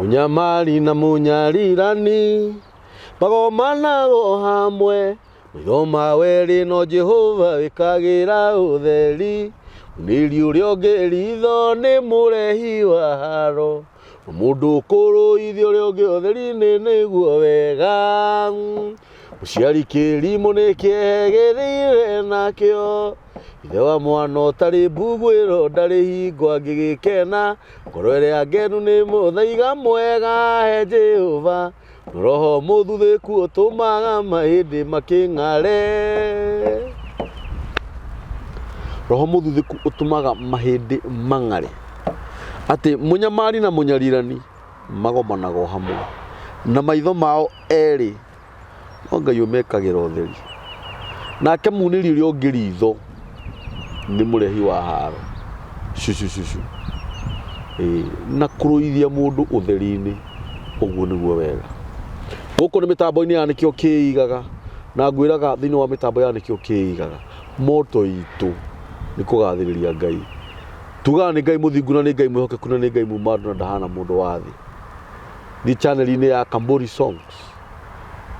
Mũnyamari na mũnyarirani magomanagwo hamwe, maitho ma werĩ no Jehova wĩkagĩra ũtheri. Mũnĩri ũrĩa ũngĩ ritho nĩ mũrehi wa haro, mũndũ ũkũrũithia ũrĩa ũngĩ ũtheri-inĩ nĩguo wega. Mũciari kĩrimũ nĩ kĩehe gĩthire nakĩo, ithe wa mwana ũtarĩ mbuguĩro ndarĩ hingo angĩgĩkena. Ngoro ĩrĩa ngenu nĩ mũthaiga mwega he Jehova, roho mũthuthĩku ũtũmaga mahĩndĩ makĩng'are. Roho mũthuthĩku ũtũmaga mahĩndĩ mang'are. Atĩ mũnyamari na mũnyarirani magomanagwo hamwe, na maitho mao erĩ no Ngai ũmekagĩra ũtheri. Nake munĩri ũrĩa ũngĩ ritho nĩ mũrehi wa haro cucucucu. Ĩĩ, na kũrũithia mũndũ ũtheri-inĩ ũguo nĩguo wega. Gũkũ nĩ mĩtambo-inĩ ya Nĩkĩo Kĩigaga, na ngwĩraga thĩinĩ wa mĩtambo ya Nĩkĩo Kĩigaga, moto itũ nĩ kũgathĩrĩria Ngai. Tugaga nĩ Ngai mũthingu na nĩ Ngai mwĩhokeku na nĩ Ngai muma andũ na ndahana mũndũ wa thĩ. Thiĩ channel-inĩ ya Kamburi Songs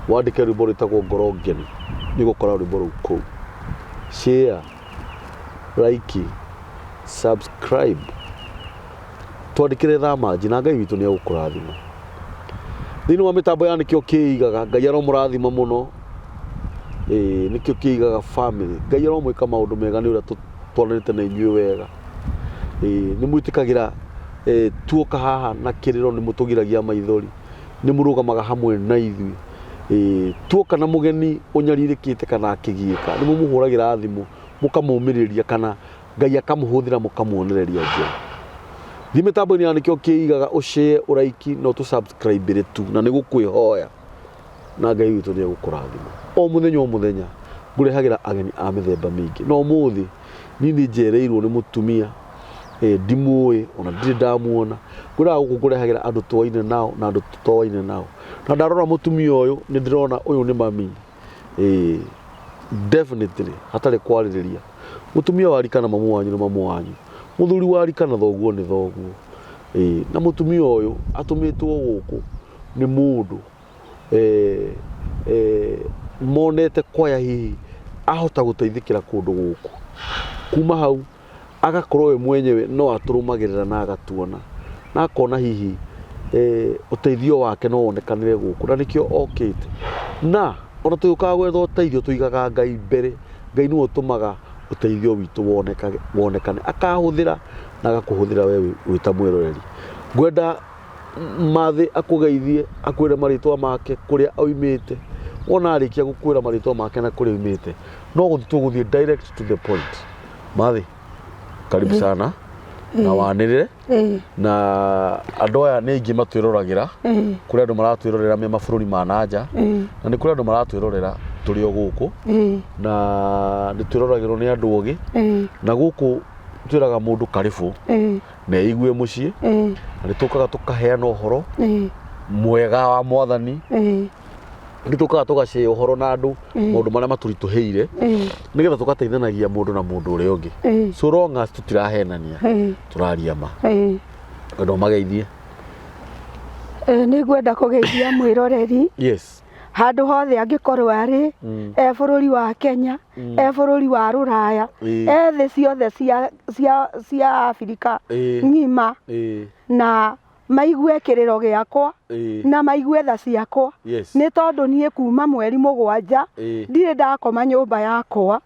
wandĩke rwĩmbo rwĩtagwo Ngoro Ngenu, nĩ ũgũkora rwĩmbo rũu kũu. Share, like, subscribe, twandĩkĩre thamanji na Ngai witũ nĩ egũkũrathima. Thĩinĩ wa mĩtambo ya Nĩkĩo Kĩigaga, Ngai aromũrathima mũno. Ĩĩ Nĩkĩo Kĩigaga family, Ngai aromwĩka maũndũ mega nĩ ũrĩa twanĩte na inyuĩ wega. Ĩĩ nĩ mwĩtĩkagĩra tuoka haha na kĩrĩro nĩ mũtũgiragia maithori, nĩ mũrũgamaga hamwe na ithuĩ. Ĩĩ tuoka na mũgeni ũnyarirĩkĩte kana akĩgiĩka, nĩ mũmũhũragĩra thimũ mũkamũmĩrĩria kana Ngai akamũhũthĩra mũkamuonereria njĩra. Thiĩ mĩtambo-inĩ ya Nĩkĩo Kĩigaga ũshare, ũraiki na ũtũ subscribe tu na nĩ gũkwĩhoya na Ngai witũ nĩ egũkũrathima. O mũthenya o mũthenya ngũrehagĩra ageni a mĩthemba mĩingĩ na ũmũthĩ niĩ nĩ njereirwo nĩ mũtumia ndimũĩ ona ndirĩ ndamuona. Ngwĩraga gũkũ ngũrehagĩra andũ tũaine nao na andũ tũtoaine nao. Na ndarora mũtumia ũyũ nĩ ndĩrona ũyũ nĩ mami. Ĩĩ definitely hatarĩ kwarĩrĩria. Mũtumia wa rika na mamu wanyu nĩ mamu wanyu. Mũthuri wa rika na thoguo nĩ thoguo. Ĩĩ na mũtumia ũyũ atũmĩtwo gũkũ nĩ mũndũ monete kwaya hihi ahota gũteithĩkĩra kũndũ gũkũ. Kuma hau agakorwo we mwenyewe no atũrũmagĩrĩra na agatuona na akona hihi ũteithio wake no wonekanĩre gũkũ na nĩkĩo okĩte. Na ona tũgĩũkaga gwetha ũteithio tũigaga Ngai mbere, Ngai nĩwe ũtũmaga ũteithio witũ wonekane, akahũthĩra na agakũhũthĩra we wĩ ta mwĩroreri. Ngwenda Mathĩ akũgeithie, akwĩre marĩtwa make, kũrĩa oimĩte, wona arĩkia gũkwĩra marĩtwa make na kũrĩa oimĩte, no gũthiĩ tũgũthiĩ direct to the point. Mathĩ, karibu sana na wanĩrĩre na andũ aya nĩ aingĩ matwĩroragĩra, kũrĩ andũ maratwĩrorera me mabũrũri ma na nja, na nĩ kũrĩ andũ maratwĩrorera tũrĩ o gũkũ, na nĩ twĩroragĩrwo nĩ andũ ogĩ, na gũkũ twĩraga mũndũ karĩbũ na eigue mũciĩ, na nĩ tũkaga tũkaheana ũhoro mwega wa mwathani, nĩ tũkaga tũgacĩa ũhoro na andũ maũndũ marĩa matũritũhĩire, nĩgetha tũgateithanagia mũndũ na mũndũ ũrĩa ũngĩ. So long as tũtirahenania, tũraria ma. Ngwenda ũmageithie. Nĩ ngwenda kũgeithia mwĩroreri handũ hothe angĩkorwo arĩ, e bũrũri wa Kenya, e bũrũri wa rũraya, e thĩ ciothe cia Abirika ng'ima, na maigue kĩrĩro gĩakwa na maigue tha ciakwa, nĩ tondũ niĩ kuma mweri 7 ndirĩ ndakoma nyũmba yakwa,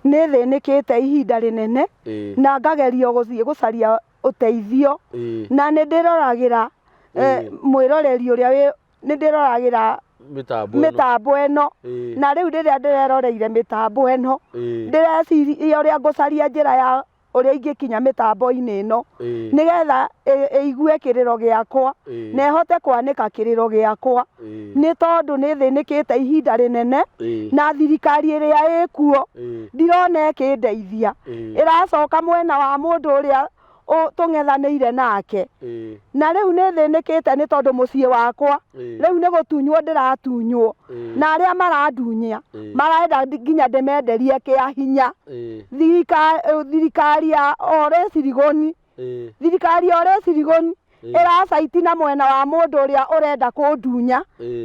nĩ thĩnĩkĩte ihinda rĩnene na ngagerio gũthiĩ gũcaria ũteithio, na nĩ ndĩroragĩra mwĩroreri ũrĩa wĩ, nĩ ndĩroragĩra mĩtambo ĩno, na rĩu rĩrĩa ndĩreroreire mĩtambo ĩno ndĩreciria ũrĩa ngũcaria njĩra ya ũrĩa ingĩkinya mĩtambo-inĩ ĩno nĩgetha ĩigue kĩrĩro gĩakwa na ĩhote kwanĩka kĩrĩro gĩakwa, nĩ tondũ nĩ thĩnĩkĩte ihinda rĩnene na thirikari ĩrĩa ĩkuo ndirona ĩkĩndeithia, ĩracoka mwena wa mũndũ ũrĩa tũng'ethanĩire nake. Na rĩu nĩ thĩnĩkĩte nĩ tondũ mũciĩ wakwa rĩu nĩ gũtunywo ndĩratunywo, na arĩa marandunya marenda nginya ndĩmenderie kĩa hinya. Thirikari ya Ole Sirigoni, thirikari ya Ole Sirigoni. Ĩracaiti na mwena wa mũndũ ũrĩa ũrenda kũndunya.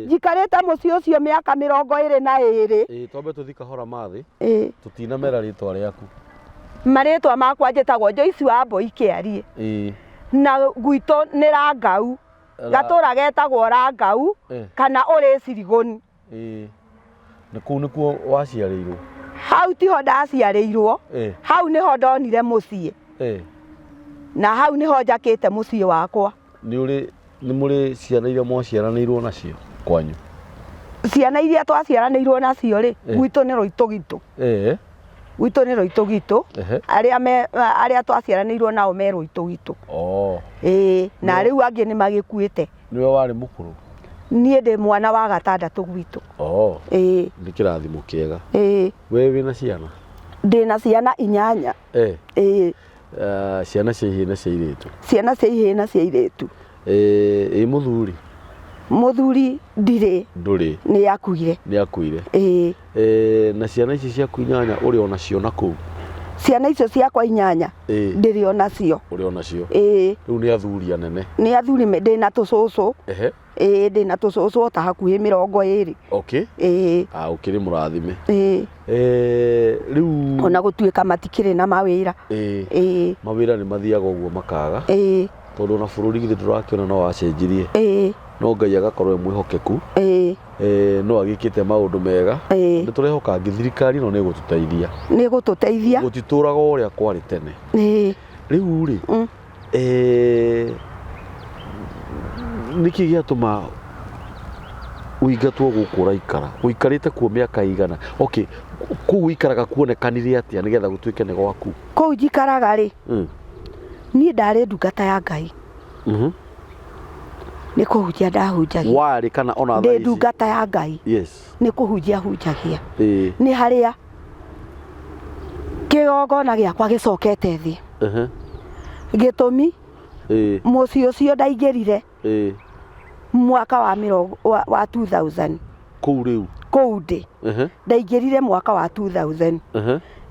Njikarĩte mũciĩ ũcio mĩaka 22. Ĩĩ, twambe tũthiĩ kahora mathĩ. Tũtinamera rĩtwa rĩaku. Marĩtwa makwa njĩtagwo Joyce Wambũi Kĩariĩ. Na gwitũ nĩ Rangau. Gatũra getagwo Rangau kana ũrĩ Cirigũni. Ĩĩ. Nĩ kũu nĩkuo waciarĩirwo? Hau tiho ndaciarĩirwo. Hau nĩho ndonire mũciĩ. Na hau nĩho njakĩte mũciĩ wakwa. Nĩ ũrĩ nĩ mũrĩ ciana iria mwaciaranĩirwo nacio kwanyu? Ciana iria twaciaranĩirwo nacio rĩ, gwitũ nĩ Rũitũgitũ. Gwitũ nĩ Rũitũgitũ. Arĩa me arĩa twaciaranĩirwo nao me Rũitũgitũ. Ĩĩ, na rĩu angĩ nĩ magĩkuĩte. Nĩwe warĩ mũkũrũ? Niĩ ndĩ mwana wa gatandatũ gwitũ. Ĩĩ. Nĩ kĩrathimo kĩega. Ĩĩ. We wĩna ciana? Ndĩna ciana 8. Ĩĩ. Ciana cia ihĩĩ na cia airĩtu? Ciana cia ihĩĩ na cia airĩtu. Ĩ mũthuri? Mũthuri ndirĩ. Ndũrĩ? Nĩ akuire. Nĩ akuire. Ĩĩ. Na ciana ici ciaku 8 ũrĩ o nacio na kũu? Ciana icio ciakwa 8 ndĩrĩ o nacio. Ũrĩ o nacio? Ĩĩ. Rĩu nĩ athuri anene? Nĩ athuri, ndĩna tũcũcũ. Ĩĩ, ndĩna tũcũcũ o ta hakuhĩ 20. Okay. Ĩĩ. Ah, ũkĩrĩ mũrathime. Ĩĩ. Rĩu ona gũtuĩka matikĩrĩ na mawĩra. Ĩĩ. Ĩĩ. Mawĩra nĩ mathiaga ũguo makaga. Ĩĩ. Tondũ ona bũrũri githĩ ndũrakĩona no wacenjirie. Ĩĩ. No Ngai agakorwo e mwĩhokeku. Ĩĩ. No agĩkĩte maũndũ mega. Ĩĩ. Nĩ tũrehoka angĩ thirikari ĩno nĩ ĩgũtũteithia. Nĩ ĩgũtũteithia. Gũtitũraga ũrĩa kwarĩ tene. Ĩĩ. Rĩu rĩ, nĩkĩ gĩatũma ũingatwo gũkũ ũraikara? Ũikarĩte kuo mĩaka ĩigana? Okay, kũu ũikaraga kuonekanire atĩa nĩgetha gũtuĩke nĩ gwaku? Kũu njikaraga rĩ, niĩ ndarĩ ndungata ya Ngai. Nĩ kũhunjia ndahunjagia. Warĩ kana ona thaa Ndĩ ici? ndungata ya Ngai. Yes. Nĩ kũhunjia hunjagia. Ĩĩ. Nĩ harĩa kĩgongona gĩakwa gĩcokete thĩ. Gĩtũmi, mũciĩ ũcio ndaingĩrire mwaka wa mĩrongo, wa 2000. Kũu rĩu? Kũu ndĩ. Ndaingĩrire mwaka wa 2000.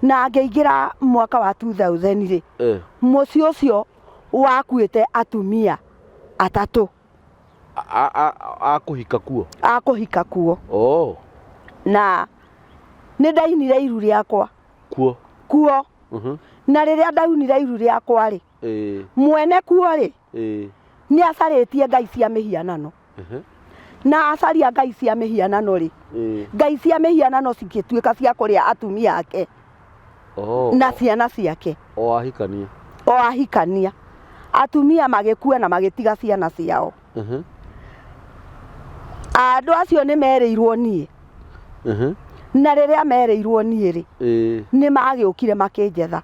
Na ngĩingĩra mwaka wa 2000 rĩ, mũciĩ ũcio wakuĩte atumia 3. A kũhika kuo? A kũhika kuo. Na nĩ ndainire iru rĩakwa. Kuo? Kuo. Na rĩrĩa ndaunire iru rĩakwa rĩ, mwene kuo rĩ, nĩ acarĩtie ngai cia mĩhianano. Na acaria ngai cia mĩhianano rĩ, ngai cia mĩhianano cigĩtuĩka cia kũrĩa atumia ake. Na ciana ciake. O ahikania. O ahikania. Atumia magĩkua na magĩtiga ciana ciao. Andũ acio nĩ merĩirwo niĩ. Na rĩrĩa merĩirwo niĩ rĩ, nĩ magĩũkire makĩnjetha.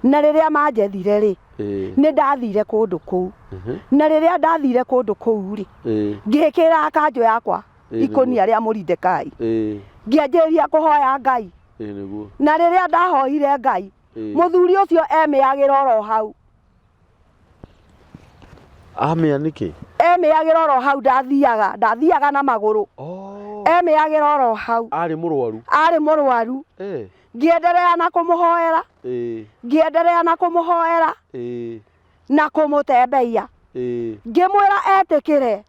Na rĩrĩa manjethire rĩ, nĩ ndathire kũndũ kũu. Na rĩrĩa ndathire kũndũ kũu rĩ, ngĩkĩra kanjũ yakwa ikũnia rĩa Mũrindekai. Ngĩanjĩrĩria kũhoya Ngai. Na rĩrĩa ndahoire Ngai, mũthuri ũcio emĩagĩra oro hau. Amĩa nĩkĩ? Emĩagĩra oro hau, ndathiaga na magũrũ. Emĩagĩra oro hau. Arĩ mũrwaru? Arĩ mũrwaru. Ngĩenderea na kũmũhoera. Ngĩenderea na kũmũhoera. Na kũmũtembeia. Ngĩmwĩra etĩkĩre.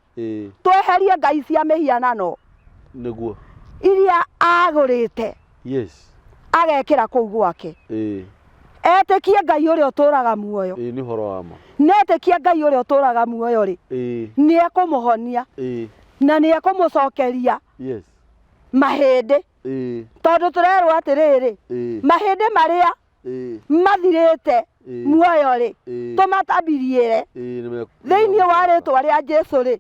Tweherie ngai cia mĩhianano. Nĩguo. Iria agũrĩte. Yes. Agekĩra kũu gwake. Etĩkie Ngai ũrĩa ũtũũraga muoyo. Nĩ ũhoro wa ma. Netĩkie Ngai ũrĩa ũtũũraga muoyo rĩ, nĩ ekũmũhonia. Na nĩ ekũmũcokeria. Yes. Mahĩndĩ. Tondũ tũrerwo atĩrĩrĩ, mahĩndĩ marĩa mathirĩte muoyo rĩ, tũmatambirie thĩinĩ wa rĩtwa rĩa Jesũ rĩ,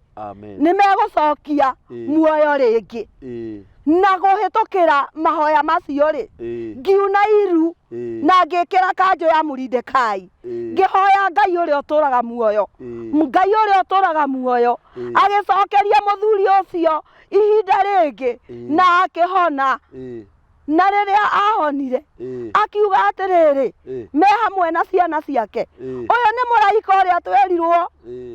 nĩ megũcokia muoyo rĩngĩ. Na kũhĩtũkĩra mahoya macio rĩ, ngiuna iru na ngĩkĩra kanjũ ya Mũrindekai. Ngĩhoya Ngai ũrĩa ũtũũraga muoyo. Ngai ũrĩa ũtũũraga muoyo agĩcokeria mũthuri ũcio ihinda rĩngĩ na akĩhona. Na rĩrĩa ahonire, akiuga atĩrĩrĩ, me hamwe na ciana ciake. Ũyũ nĩ mũraika ũrĩa twerirwo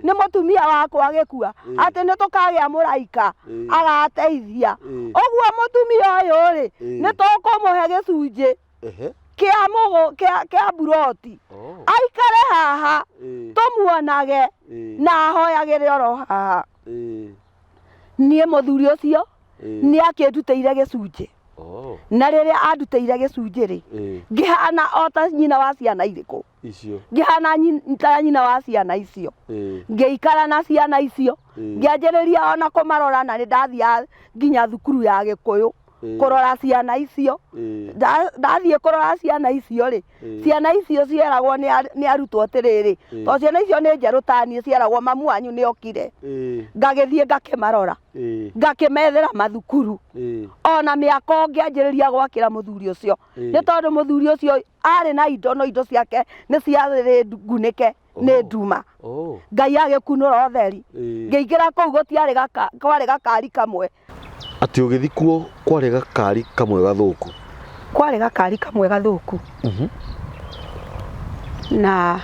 nĩ mũtumia wakwa agĩkua, atĩ nĩ tũkagĩa mũraika agateithia. Ũguo mũtumia ũyũ rĩ, nĩ tũkũmũhe gĩcunjĩ. Kĩa mũgũ kĩa kĩa mburoti. Oh. Aikare haha tũmuonage na ahoyagĩre oro haha. Niĩ mũthuri ũcio nĩ akĩndutĩire gĩcunjĩ. Oh. Na rĩrĩa andutĩire gĩcunjĩ rĩ, ngĩhana o ta nyina wa ciana irĩkũ? Icio. Ngĩhana ta nyina wa ciana icio. Ngĩikara na ciana icio. Ngĩanjĩrĩria ona kũmarora na nĩ ndathiaga nginya thukuru ya Gĩkũyũ kũrora ciana icio. Ndathiĩ kũrora ciana icio rĩ, ciana icio cieragwo nĩ arutwo atĩrĩrĩ, tondũ ciana icio nĩ njerũ ta niĩ, cieragwo mamu wanyu nĩ okire. Ngagĩthiĩ ngakĩmarora, ngakĩmethera mathukuru, ona mĩako ngĩanjĩrĩria gwakĩra mũthuri ũcio. Nĩ tondũ mũthuri ũcio arĩ na indo no indo ciake nĩ ciarĩ ngunĩke nĩ nduma. Oh. Ngai agĩkunũra ũtheri. Ngĩingĩra kũu gũtiarĩ gaka, kwarĩ gakari kamwe. Atĩ ũgĩthikwo kwarĩ gakari kamwe gathũku? Kwarĩ gakari kamwe gathũku. Na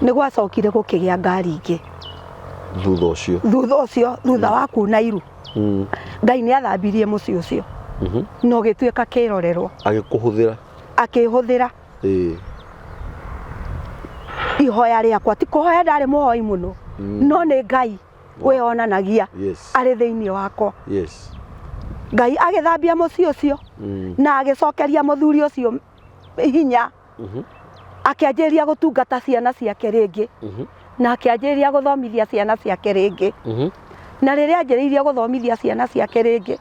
nĩ gwacokire gũkĩgĩa ngari ingĩ. Thutha ũcio? Thutha ũcio, thutha wa kuna iru. Ngai nĩ athambirie mũciĩ ũcio. Na ũgĩtuĩka kĩrorerwa. Agĩkũhũthĩra? Akĩhũthĩra. Ihoya rĩakwa, ti kũhoya ndarĩ mũhoi mũno, no nĩ Ngai wĩyonanagia arĩ thĩinĩ wakwa. Ngai agĩthambia mũciĩ ũcio na agĩcokeria mũthuri ũcio hinya. Akĩanjĩrĩria gũtungata ciana ciake rĩngĩ. Na akĩanjĩrĩria gũthomithia ciana ciake rĩngĩ. Na rĩrĩa anjĩrĩirie gũthomithia ciana ciake rĩngĩ,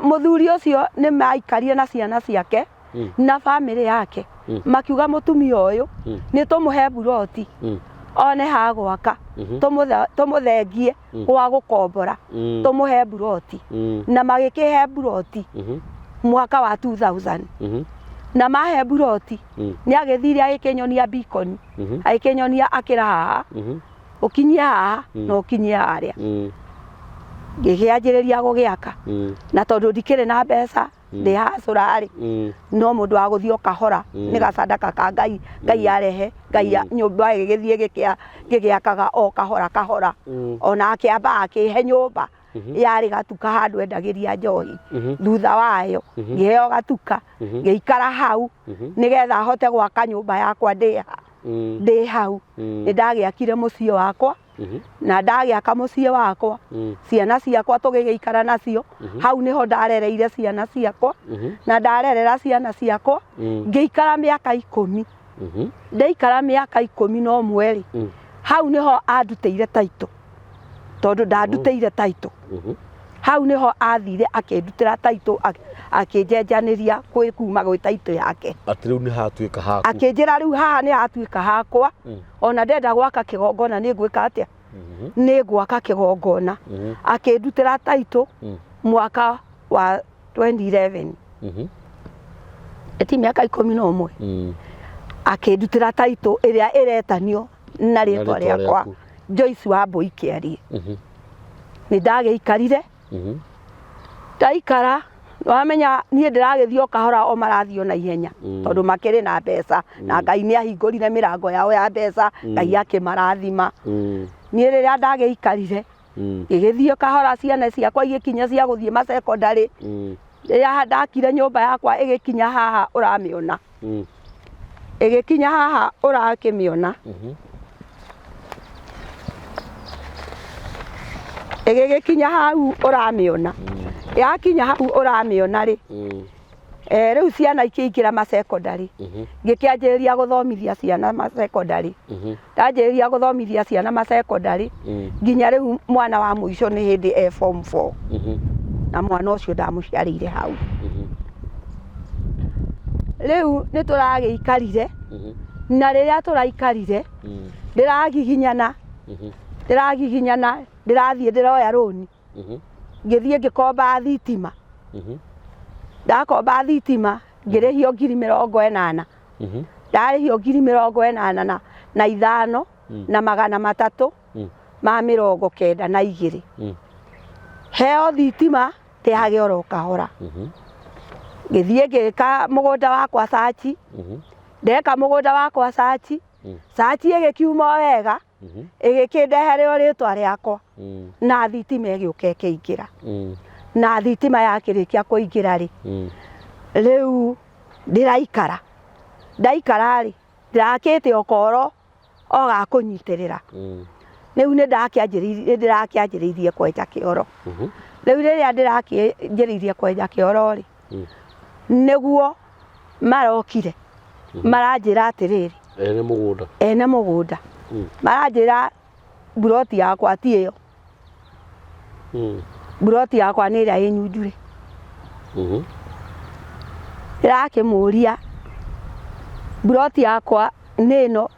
mũthuri ũcio nĩ maikarire na ciana ciake na bamĩrĩ yake. Makiuga mũtumia ũyũ nĩ tũmũhe mburoti one ha gwaka, tũmũthengie gwa gũkombora, tũmũhe mburoti. Na magĩkĩhe mburoti mwaka wa 2000. Na mahe mburoti, nĩ agĩthire agĩkĩnyonia beacon, agĩkĩnyonia akĩra haha, ũkinyie haha na ũkinyie harĩa. Ngĩkĩanjĩrĩria gũgĩaka. Na tondũ ndikĩrĩ na mbeca, ndĩ hacũra rĩ, no mũndũ wa gũthiĩ o kahora, nĩ gacandaka ka Ngai, Ngai arehe, Ngai nyũmba ĩgĩgĩthiĩ ngĩgĩakaga o kahora kahora. Ona akĩamba akĩhe nyũmba yarĩ gatuka handũ endagĩria njohi. Thutha wayo ngĩheo gatuka, ngĩikara hau nĩgetha hote gwaka nyũmba yakwa ndĩ hau. Nĩ ndagĩakire mũciĩ wakwa, na ndagĩaka mũciĩ wakwa, ciana ciakwa tũgĩgĩikara nacio. Hau nĩho ndarereire ciana ciakwa, na ndarerera ciana ciakwa, ngĩikara mĩaka 10. Ndaikara mĩaka 11 rĩ, hau nĩho andutĩire title, tondũ ndandutĩire title. Hau nĩho athire akĩndutĩra title, akĩnjenjanĩria kwĩ kuma gwĩ title yake. Atĩ rĩu nĩ hatuĩka haku. Akĩnjĩra rĩu haha nĩ hatuĩka hakwa, ona ndenda gwaka kĩgongona nĩ ngwĩka atĩa? Nĩ ngwaka kĩgongona. Akĩndutĩra title mwaka wa 2011. Ĩti mĩaka 11. Akĩndutĩra title ĩrĩa ĩretanio na rĩtwa rĩakwa, Joyce Wambui Kĩarie. Nĩ ndagĩikarire, ndaikara, wamenya niĩ ndĩragĩthiĩ o kahora o marathiĩ o na ihenya, tondũ makĩrĩ na mbeca, na Ngai nĩ ahingũrire mĩrango yao ya mbeca, Ngai akĩmarathima. Niĩ rĩrĩa ndagĩikarire, ngĩgĩthiĩ kahora ciana ciakwa igĩkinya cia gũthiĩ macekondarĩ. Rĩrĩa ndakire nyũmba yakwa ĩgĩkinya haha ũramĩona. Ĩgĩkinya haha ũrakĩmĩona. Ĩgĩgĩkinya hau ũramĩona. Yakinya hau ũramĩona rĩ, rĩu ciana ikĩingĩra macekondarĩ. Ngĩkĩanjĩrĩria gũthomithia ciana macekondarĩ. Ndanjĩrĩria gũthomithia ciana macekondarĩ, nginya rĩu mwana wa mũico nĩ hĩndĩ e form 4. Na mwana ũcio ndamũciarĩire hau. Rĩu nĩ tũragĩikarire, na rĩrĩa tũraikarire, ndĩragiginyana, ndĩragiginyana, ndĩrathiĩ ndĩroya rũni. Ngĩthiĩ ngĩkomba thitima. Ndakomba thitima, ngĩrĩhio ngiri mĩrongo ĩnana. Ndarĩhio ngiri mĩrongo ĩnana na ithano na magana matatũ ma mĩrongo kenda na igĩrĩ. Heo thitima, ndĩhage oro kahora. Ngĩthiĩ ngĩka mũgũnda wakwa search. Ndeka mũgũnda wakwa search, search ĩgĩkiuma o wega, ĩgĩkĩndehere rĩtwa rĩakwa, na thitima ĩgĩũka ĩkĩingĩra. Na thitima yakĩrĩkia kũingĩra rĩ, rĩu ndĩraikara. Ndaikara rĩ, ndĩrakĩte o koro o ga kũnyitĩrĩra. Rĩu nĩ ndakĩanjĩrĩirie, nĩ ndĩrakĩanjĩrĩirie kwenja kĩoro. Rĩu rĩrĩa ndĩrakĩanjĩrĩirie kwenja kĩoro rĩ, nĩguo marokire maranjĩra atĩrĩrĩ, Ene mũgũnda. Ene mũgũnda maranjĩra mburoti yakwa ti ĩyo. Mburoti yakwa nĩ ĩrĩa ĩ Nyunjurĩ. Ndĩrakĩmũria mburoti yakwa nĩ ĩno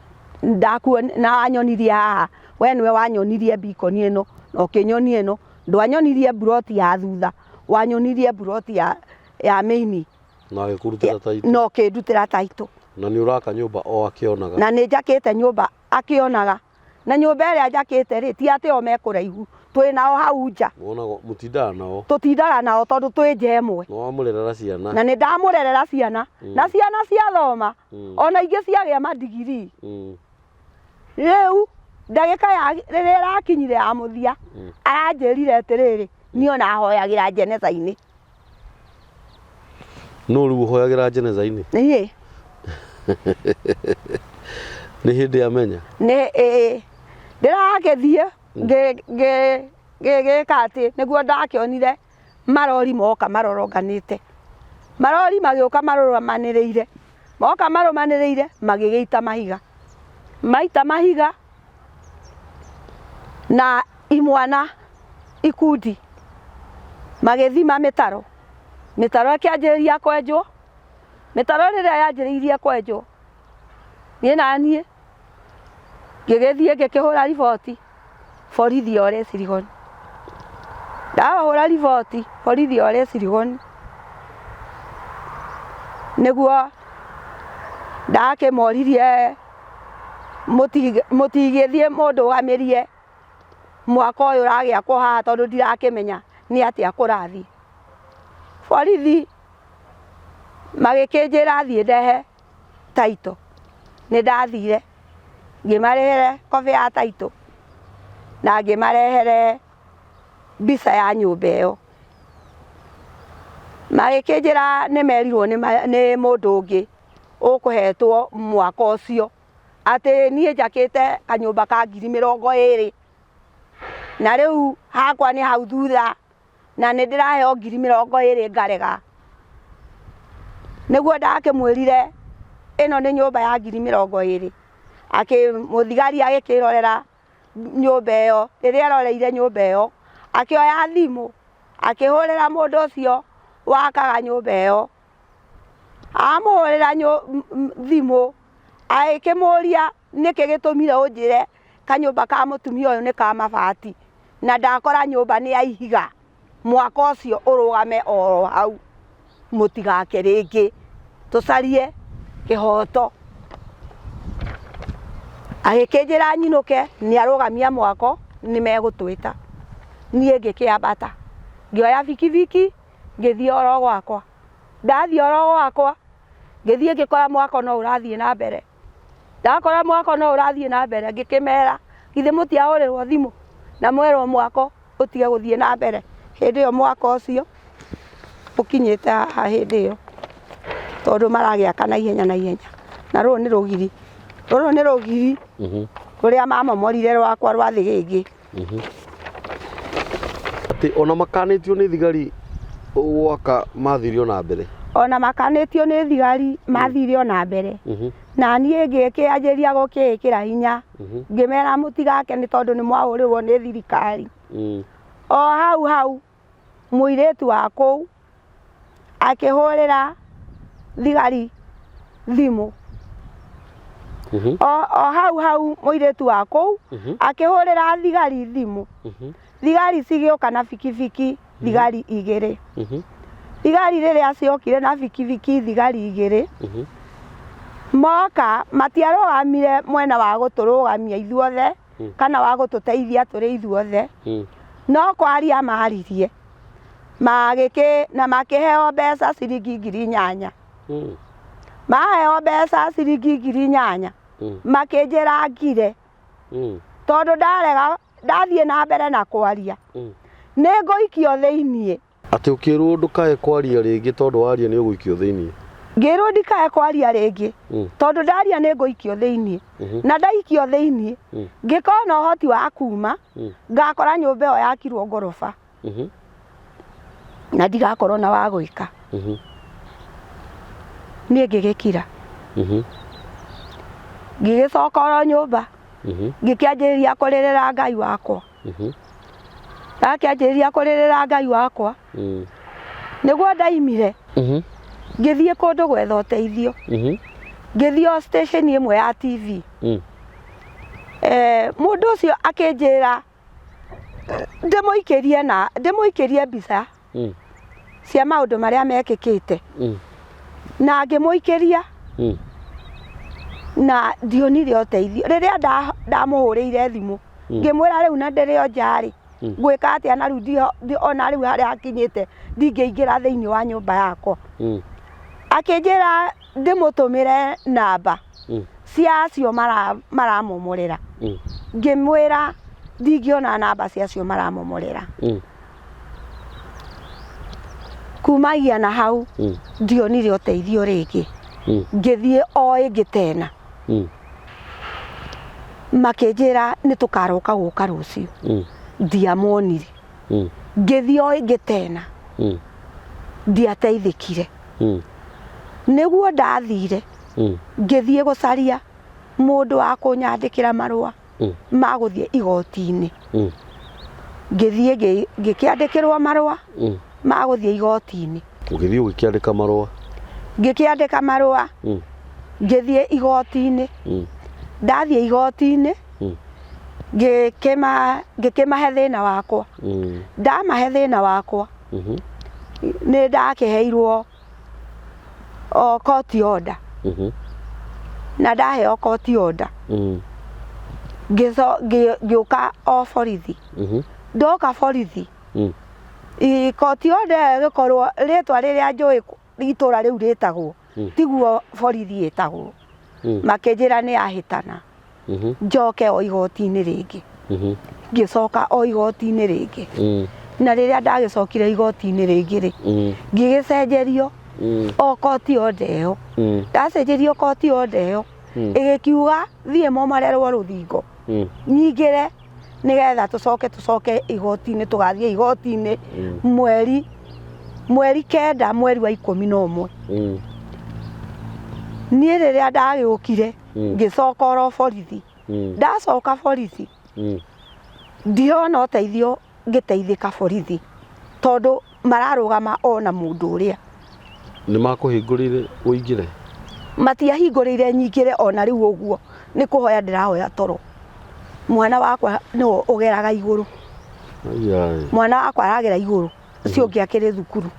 ndakuo na wanyonirie haha, we nĩwe wanyonirie beacon ĩno na ũkĩnyonia ĩno, ndwanyonirie mburoti ya thutha, wanyonirie mburoti ya main. Na agĩkũrutĩra title. Na ũkĩndutĩra title. Na nĩ ũraka nyũmba o akĩonaga. Na nĩ njakĩte nyũmba akĩonaga. Na nyũmba ĩrĩa njakĩte rĩ, ti atĩ o me kũraihu, twĩ nao hau nja. Wonaga mũtindaga nao. Tũtindaga nao tondũ twĩ nja ĩmwe. Na wamũrerera ciana. Na nĩ ndamũrerera ciana. Na ciana ciathoma, ona ingĩ ciagĩa mandigirii. Rĩu ndagĩka ya rĩrĩa ĩrakinyire ya mũthia, aranjĩrire atĩrĩrĩ, niĩ ona hoyagĩra njeneca-inĩ. Nũ rĩu ũhoyagĩra njeneca-inĩ? Niĩ. Nĩ hĩndĩ amenya? Nĩ ĩĩ. Ndĩragĩthiĩ ngĩgĩka atĩ nĩguo ndakĩonire marori moka maroronganĩte. Marori magĩũka marũmanĩrĩire. Moka marũmanĩrĩire magĩgĩita mahiga. Maita mahiga na imwana ikundi magĩthima mĩtaro. Mĩtaro ĩkĩanjĩrĩria kwenjwo. Mĩtaro rĩrĩa yanjĩrĩirie kwenjwo, niĩ naniĩ ngĩgĩthiĩ ngĩkĩhũra riboti borithi o Lesirigoni. Ndahũra riboti borithi o Lesirigoni, nĩguo ndakĩmoririe mũtigĩthiĩ mũndũgamĩrie mwaka ũyũ ũragĩakwo haha tondũ ndirakĩmenya nĩ atĩa kũrathiĩ. Borithi magĩkĩnjĩra thiĩ ndehe title, nĩ ndathire ngĩmarehere copy ya title na ngĩmarehere mbica ya nyũmba ĩyo. Magĩkĩnjĩra nĩ merirwo nĩ mũndũ ũngĩ ũkũhetwo mwaka ũcio atĩ niĩ njakĩte kanyũmba ka 20,000 na rĩu hakwa nĩ hau thutha na nĩ ndĩraheo 20,000 ngarega. Nĩguo ndakĩmwĩrire ĩno nĩ nyũmba ya 20,000. Mũthigari agĩkĩrorera nyũmba ĩyo, rĩrĩa eroreire nyũmba ĩyo, akĩoya thimũ akĩhũrĩra mũndũ ũcio wakaga nyũmba ĩyo. Amũhũrĩra thimũ agĩkĩmũria nĩkĩ gĩtũmire ũnjĩre kanyũmba ka mũtumia ũyũ nĩ ka mabati na ndakora nyũmba nĩ ya ihiga, mwaka ũcio ũrũgame oro hau mũtigake rĩngĩ, tũcarie kĩhoto. Agĩkĩnjĩra nyinũke nĩ arũgamia mwako nĩ megũtwĩta. Niĩ ngĩkĩambata ngĩoya bikibiki ngĩthiĩ oro gwakwa. Ndathiĩ oro gwakwa ngĩthiĩ ngĩkora mwako no ũrathiĩ na mbere. Ndakora mwako no ũrathiĩ na mbere ngĩkĩmera githĩ mũtiahũrĩrwo thimũ na mwerwo mwako ũtige gũthiĩ na mbere. Hĩndĩ ĩyo mwako ũcio ũkinyĩte haha hĩndĩ ĩyo tondũ maragĩaka na ihenya na ihenya. Na rũrũ nĩ rũgiri, rũrũ nĩ rũgiri rũrĩa mamomorire rwakwa rwa thĩgĩngĩ. Atĩ ona makanĩtio nĩ thigari gwaka mathire ona mbere. Ona makanĩtio nĩ thigari mathire ona mbere. Na niĩ ngĩkĩanjĩria gũkĩĩkĩra hinya, ngĩmera mũtigake nĩ tondũ nĩ mwahũrĩrwo nĩ thirikari. O hau hau mũirĩtu wa kũu akĩhũrĩra thigari thimũ. O hau hau mũirĩtu wa kũu akĩhũrĩra thigari thimũ. Thigari cigĩũka na bikibiki, thigari igĩrĩ. Thigari rĩrĩa ciokire na bikibiki thigari igĩrĩ, moka matiarũgamire mwena wa gũtũrũgamia ithuothe kana wa gũtũteithia tũrĩ ithuothe, no kwaria maririe magĩkĩ na makĩheo mbeca ciringi 8,000. Maheo mbeca ciringi 8,000 makĩnjĩra ngire tondũ ndarega ndathiĩ na mbere na kwaria nĩ ngũikio thĩiniĩ. Atĩ ũkĩrwo ndũkae kwaria rĩngĩ tondũ waria nĩ ũgũikio thĩiniĩ. Ngĩrwo ndikae kwaria rĩngĩ tondũ ndaria nĩ ngũikio thĩinĩ na ndaikio thĩinĩ ngĩkorwo na ũhoti wa kuma ngakora nyũmba ĩyo yakirwo ngoroba na ndigakorwo na wa gwĩka. Niĩ ngĩgĩkira. Ngĩgĩcoka oro nyũmba ngĩkĩanjĩrĩria kũrĩrĩra Ngai wakwa. Ndakĩanjĩrĩria kũrĩrĩra Ngai wakwa nĩguo ndaimire ngĩthiĩ kũndũ gwetha ũteithio. Ngĩthiĩ o station ĩmwe ya TV. Mũndũ ũcio akĩnjĩra ndĩmũikĩrie na ndĩmũikĩrie mbica cia maũndũ marĩa mekĩkĩte na ngĩmũikĩria na ndionire ũteithio. Rĩrĩa ndamũhũrĩire thimũ ngĩmwĩra rĩu na ndĩrĩ o nja rĩ ngwĩka atĩa na rĩu ona rĩu harĩa hakinyĩte ndingĩingĩra thĩinĩ wa nyũmba yakwa. Akĩnjĩra ndĩmũtũmĩre namba cia acio maramomorera. Ngĩmwĩra ndingĩona namba cia acio maramomorera. Kumagia na hau ndionire ũteithio rĩngĩ. Ngĩthiĩ o ĩngĩ tena. Makĩnjĩra nĩ tũkaroka gũka rũciũ. Ndiamonire. Ngĩthiĩ o ĩngĩ tena. Ndiateithĩkire. Nĩguo ndathire ngĩthiĩ gũcaria mũndũ wa kũnyandĩkĩra marũa ma gũthiĩ igoti-inĩ. Ngĩthiĩ ngĩkĩandĩkĩrwo marũa ma gũthiĩ igoti-inĩ. Ũgĩthiĩ ũgĩkĩandĩka marũa? Ngĩkĩandĩka marũa ngĩthiĩ igoti-inĩ. Ndathiĩ igoti-inĩ ngĩkĩmahe thĩna wakwa. Ndamahe thĩna wakwa nĩ ndakĩheirwo o court order. Na ndaheo court order ngĩũka o borithi. Ndoka borithi court order ĩyo ĩgĩkorwo rĩtwa rĩrĩa njũĩ itũra rĩu rĩtagwo tiguo borithi ĩtagwo. Makĩnjĩra nĩ yahĩtana njoke o igoti-inĩ rĩngĩ. Ngĩcoka o igoti-inĩ rĩngĩ. Na rĩrĩa ndagĩcokire igoti-inĩ rĩngĩ rĩ, ngĩgĩcenjerio o court order ĩyo. Ndacenjerio court order ĩyo ĩgĩkiuga thiĩ momorerwo rũthingo nyingĩre nĩgetha tũcoke igoti-inĩ. Tũgathiĩ igoti-inĩ mweri 9 mweri wa 11. Niĩ rĩrĩa ndagĩũkire ngĩcoka oro borithi. Ndacoka borithi ndirona ũteithio ngĩteithĩka borithi tondũ mararũgama ona mũndũ ũrĩa. Nĩ makũhingũrĩire ũingĩre? Matiahingũrĩire nyingĩre ona rĩu ũguo nĩ kũhoya ndĩrahoya toro. Mwana wakwa nĩwe ũgeraga igũrũ. Mwana wakwa aragera igũrũ ũcio ũngĩ akĩrĩ thukuru.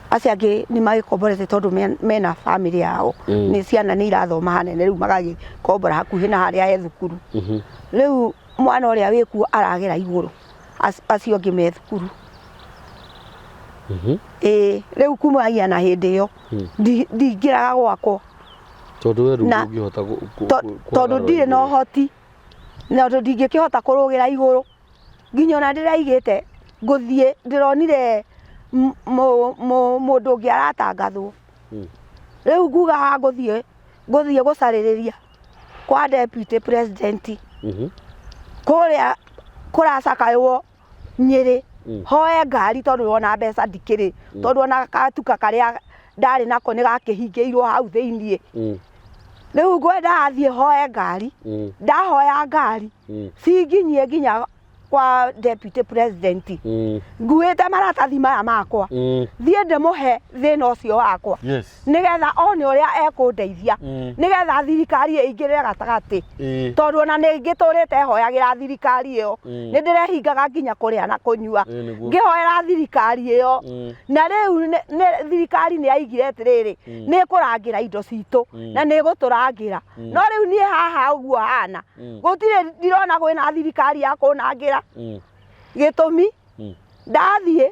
Acio angĩ nĩ magĩkomborete tondũ mena bamĩrĩ yao. Nĩ ciana nĩ irathoma hanene rĩu magagĩkombora hakuhĩ na harĩa he thukuru. Rĩu mwana ũrĩa wĩkuo aragera igũrũ acio angĩ me thukuru. Ĩĩ rĩu kumagia na hĩndĩ ĩyo ndingĩraga gwakwa. Tondũ we rĩu ndũngĩhota tondũ ndirĩ na ũhoti na tondũ ndingĩkĩhota kũrũgĩra igũrũ nginya ona ndĩraigĩte ngũthiĩ ndĩronire mũndũ ũngĩ aratangathwo. Rĩu ngugaga ngũthiĩ gũcarĩrĩria kwa deputy president kũrĩa kũracakaywo Nyĩrĩ hoe ngari tondũ ona mbeca ndikĩrĩ tondũ ona gatuka karĩa ndarĩ nako nĩ gakĩhingĩirwo hau thĩiniĩ. Rĩu ngwendaga thiĩ hoe ngari. Ndahoya ngari cinginyie nginya kwa deputy president nguĩte maratathi maya makwa thiĩ ndĩmũhe thĩna ũcio wakwa nĩgetha one ũrĩa ekũndeithia nĩgetha thirikari ĩingĩrĩre gatagatĩ tondũ ona nĩ ngĩtũrĩte hoyagĩra thirikari ĩyo. Nĩ ndĩrehingaga nginya kũrĩa na kũnyua ngĩhoera thirikari ĩyo. Na rĩu thirikari nĩ yaigire atĩrĩrĩ nĩ ĩkũrangĩra indo citũ na nĩ ĩgũtũrangĩra no rĩu niĩ haha ũguo hana gũtirĩ ndirona kwĩna thirikari ya kũnangĩra. Gĩtũmi ndathiĩ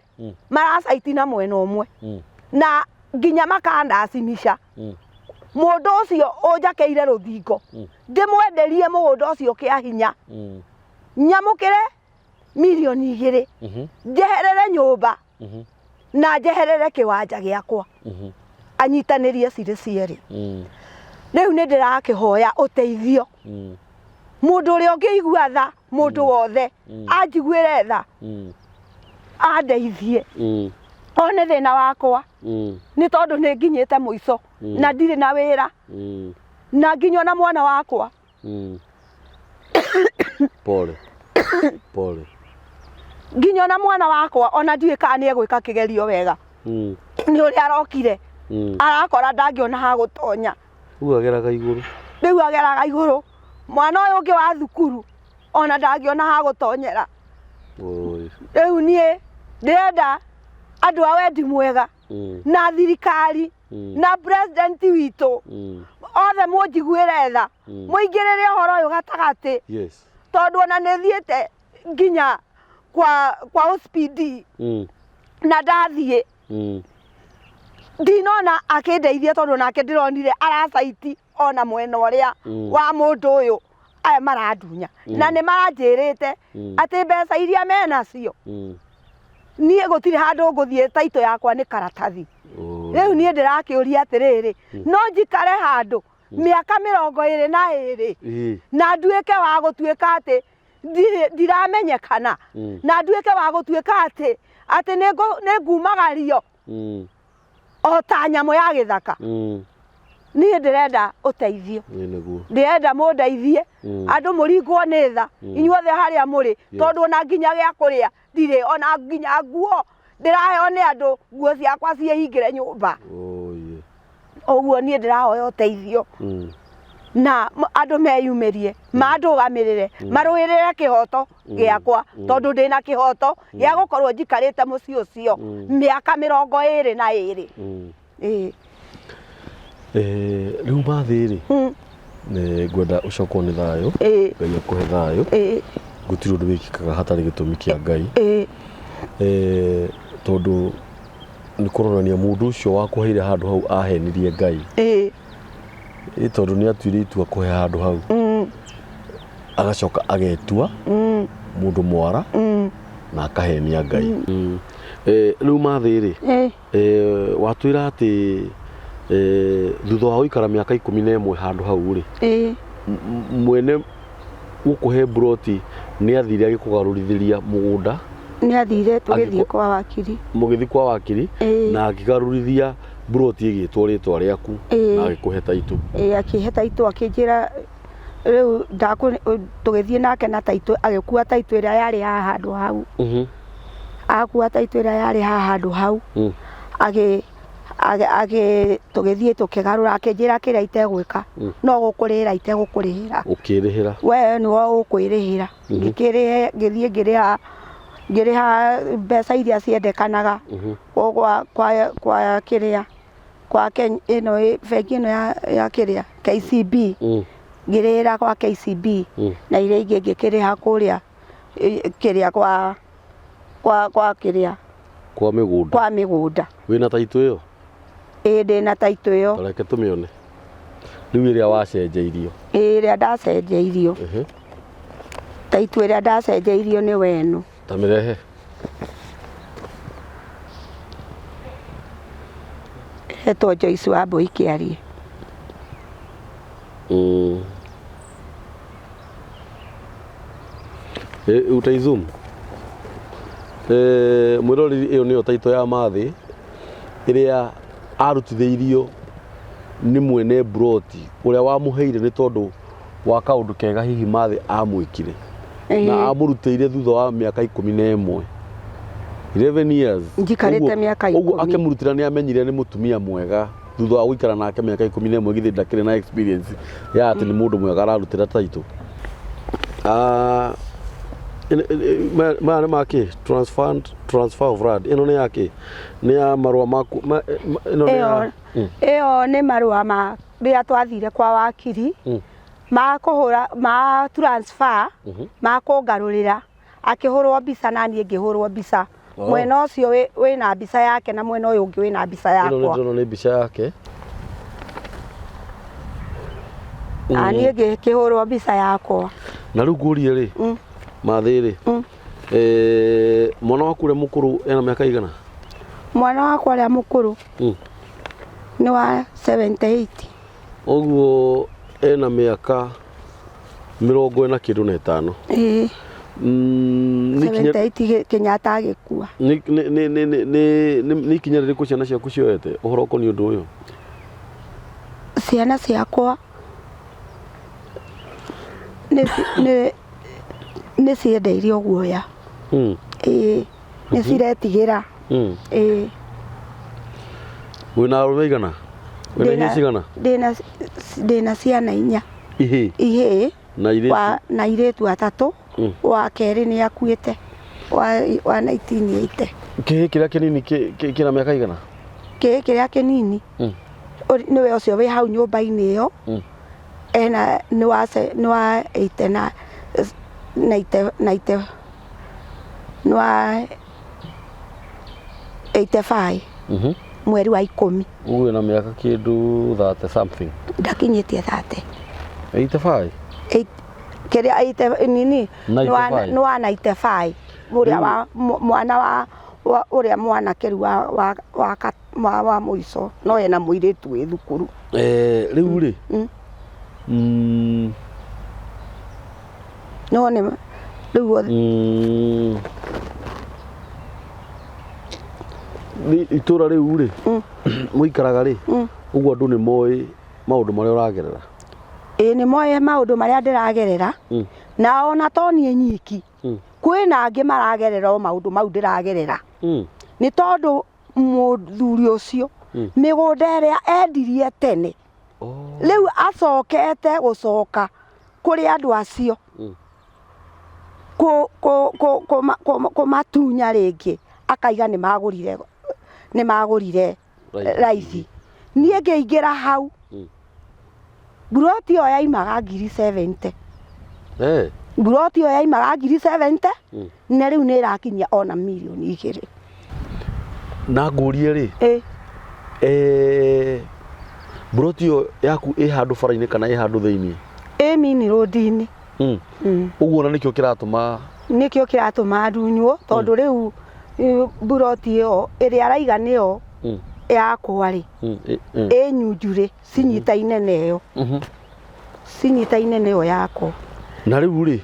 maracaiti na mwena ũmwe na nginya makandacimisha mũndũ ũcio ũnjakĩire rũthingo ndĩmwenderie mũgũnda ũcio kĩa hinya nyamũkĩre mirioni 2 njeherere nyũmba na njeherere kĩwanja gĩakwa. Anyitanĩrie cirĩ cierĩ. Rĩu nĩ ndĩrakĩhoya ũteithio. Mũndũ ũrĩa ũngĩigua tha, mũndũ wothe anjiguĩre tha, andeithie. One thĩna wakwa nĩ tondũ nĩ nginyĩte mũico na ndirĩ na wĩra na nginya ona mwana wakwa. Pole pole. Nginya ona mwana wakwa ona ndiũĩ kana nĩ egwĩka kĩgerio wega. Nĩ ũrĩa arokire arakora ndangĩona ha gũtonya. Rĩu ageraga igũrũ. Rĩu ageraga igũrũ. Mwana ũyũ ũngĩ wa thukuru ona ndangĩona ha gũtonyera. Oi. Rĩu niĩ ndĩrenda andũ a wendi mwega na thirikari na president witũ othe mũnjiguĩre tha, mũingĩrĩre ũhoro ũyũ gatagatĩ. Yes. Tondũ ona nĩ thiĩte nginya kwa OCPD na ndathiĩ ndinona akĩndeithia, tondũ nake ndĩronire aracaiti ona mwena ũrĩa wa mũndũ ũyũ aya marandunya na nĩ maranjĩrĩte atĩ mbeca iria menacio niĩ gũtirĩ handũ ngũthiĩ, taitũ yakwa nĩ karatathi. Oi. Rĩu niĩ ndĩrakĩũria atĩrĩrĩ, no njikare handũ mĩaka 22 na nduĩke wa gũtuĩka atĩ ndiramenyekana na nduĩke wa gũtuĩka atĩ nĩ ngumagario o ta nyamũ ya gĩthaka? Niĩ ndĩrenda ũteithio. Ĩ nĩguo. Ndĩrenda mũndeithie, andũ mũringwo nĩ tha inyuothe harĩa mũrĩ, tondũ ona nginya gĩa kũrĩa ndirĩ, ona nginya nguo ndĩraheo nĩ andũ, nguo ciakwa ciĩhingĩre nyũmba. Oi. Ũguo niĩ ndĩrahoya ũteithio na andũ meyumĩrie, mandũgamĩrĩre, marũĩrĩre kĩhoto gĩakwa, tondũ ndĩna kĩhoto gĩa gũkorwo njikarĩte mũciĩ ũcio mĩaka 22. Ĩĩ. Rĩu mathĩ rĩ, nĩ ngwenda ũcokwo nĩ thayũ. Ngai akũhe thayũ. Gũtirĩ ũndũ wĩkĩkaga hatarĩ gĩtũmi kĩa Ngai. Tondũ nĩ kũronania mũndũ ũcio wakũheire handũ hau ahenirie Ngai. Ĩ tondũ nĩ atuire itua kũhe handũ hau, agacoka agetua mũndũ mwara na akahenia Ngai. Rĩu mathĩ rĩ, watwĩra atĩ thutha wa gũikara mĩaka 11 handũ hau rĩ, mwene gũkũhe mburoti nĩ athire agĩkũgarũrithĩria mũgũnda. Nĩ athire tũgĩthiĩ kwa wakiri. Mũgĩthiĩ kwa wakiri na akĩgarũrithia mburoti ĩgĩtwo rĩtwa rĩaku na agĩkũhe taitũ. Ĩĩ, akĩhe taitũ, akĩnjĩra rĩu tũgĩthiĩ nake na taitũ, agĩkua taitũ ĩrĩa yarĩ haha handũ hau. Akua taitũ ĩrĩa yarĩ haha handũ hau, agĩ tũgĩthiĩ tũkĩgarũra, akĩnjĩra kĩrĩa itegwĩka no gũkũrĩhĩra itegũkũrĩhĩra. Ũkĩrĩhĩra. We nĩwe ũkwĩrĩhĩra. Ngĩkĩrĩhe, ngĩthiĩ ngĩrĩha mbeca iria ciendekanaga kwa kwa kwa kĩrĩa kwa Kenya ĩno bengi ĩno ya kĩrĩa KCB. Ngĩrĩhĩra kwa KCB na iria ingĩ ngĩkĩrĩha kũrĩa kĩrĩa kwa kwa kwa kĩrĩa kwa mĩgũnda. Kwa mĩgũnda. Wĩna taitũ ĩyo? Ĩĩ, ndĩna taitũ ĩyo. Reke tũmĩone rĩu ĩrĩa wacenjeirio. Ĩĩ, ĩrĩa ndacenjeirio. Taitũ ĩrĩa ndacenjeirio nĩ weno. Ta mĩrehe. Hetwo Joyce wa Mbũi Kĩarie. Utaizoom. Mwĩroreri, ĩyo nĩyo taitũ ya Mathĩ ĩrĩa arutithĩirio nĩ mwene mburoti ũrĩa wamũheire nĩ tondũ wa kaũndũ kega hihi Mathĩ amwĩkire na amũrutĩire thutha wa mĩaka 11, 11 years. Njikarĩte mĩaka Ũguo 10. Akĩmũrutĩra nĩ amenyire nĩ mũtumia mwega thutha wa gũikara nake mĩaka 11. Githĩ ndakĩrĩ na experience ya atĩ nĩ mũndũ mwega ararutĩra taitũ? Ah, maya nĩ makĩ transfer of land. Ĩno nĩ yakĩ? Nĩ ya marũa maku ĩno nĩ ya Ĩyo ĩyo nĩ marũa ma rĩrĩa twathire kwa wakiri ma kũhũra ma transfer, ma kũngarũrĩra, akĩhũrwo mbica na niĩ ngĩhũrwo mbica. Mwena ũcio wĩna mbica yake na mwena ũyũ ũngĩ wĩna mbica Ĩno nĩ yakwa. Ndĩrona nĩ mbica yake. Na niĩ ngĩkĩhũrwo mbica yakwa. Na rĩu ngũrie rĩ, Mathĩ rĩ, mwana waku ũrĩa mũkũrũ ena mĩaka igana? Mwana wakwa ũrĩa mũkũrũ Nĩ wa 78. Ũguo ena mĩaka 45 kĩndũ. Ĩĩ. Nĩ ikinya 78 Kenyatta agĩkua. Nĩ ikinya rĩrĩkũ ciana ciaku cioete ũhoro ũkoniĩ ũndũ ũyũ? Ciana ciakwa nĩ ciendeirio guoya. Ĩĩ, nĩ ciretigĩra. Ĩĩ. Wĩna arũme aigana? Wĩna ihĩĩ cigana? Ndĩna ciana 4. Ihĩĩ? Ihĩĩ. Na airĩtu? Na airĩtu 3. Wa kerĩ nĩ akuĩte wa 1980. Kĩhĩĩ kĩrĩa kĩnini kĩna mĩaka igana? Kĩhĩĩ kĩrĩa kĩnini nĩwe ũcio wĩ hau nyũmba-inĩ ĩyo. Ena nĩ wa nĩ wa 80 na 90 90 nĩ wa 85 mweri wa 10. Ũguo wĩna mĩaka kĩndũ 30 something. Ndakinyĩtie 30. 85? Kĩrĩa 80 nini nĩ wa 95. Nĩ wa 95 ũrĩa wa mwana wa ũrĩa mwanake rĩu wa mũico no ena mũirĩtu wĩ thukuru. Rĩu rĩ No nĩ rĩu Itũra rĩu rĩ mũikaraga rĩ, ũguo andũ nĩ moĩ maũndũ marĩa ũragerera? Ĩĩ, nĩ moĩ maũndũ marĩa ndĩragerera. Na ona to niĩ nyiki, kwĩna angĩ maragerera o maũndũ mau ndĩragerera. Nĩ tondũ mũthuri ũcio mĩgũnda ĩrĩa endirie tene rĩu acokete gũcoka kũrĩ andũ acio kũmatunya rĩngĩ, akaiga nĩ magũrire raithi. Niĩ ngĩingĩra hau, mburoti ĩyo yaimaga ngiri 70. Mburoti ĩyo yaimaga ngiri 70 na rĩu nĩ ĩrakinyia ona mirioni 2. Na ngũrie rĩ, mburoti ĩyo yaku ĩ handũ bara-inĩ kana ĩ handũ thĩiniĩ? Ĩ mini road-inĩ. Ũguo ona nĩkĩo kĩratũma Nĩkĩo kĩratũma ndunywo, tondũ rĩu mburoti ĩyo ĩrĩa araiga nĩyo yakwa rĩ, ĩ nyunjurĩ cinyitaine na ĩyo, cinyitaine na ĩyo yakwa. Na rĩu rĩ,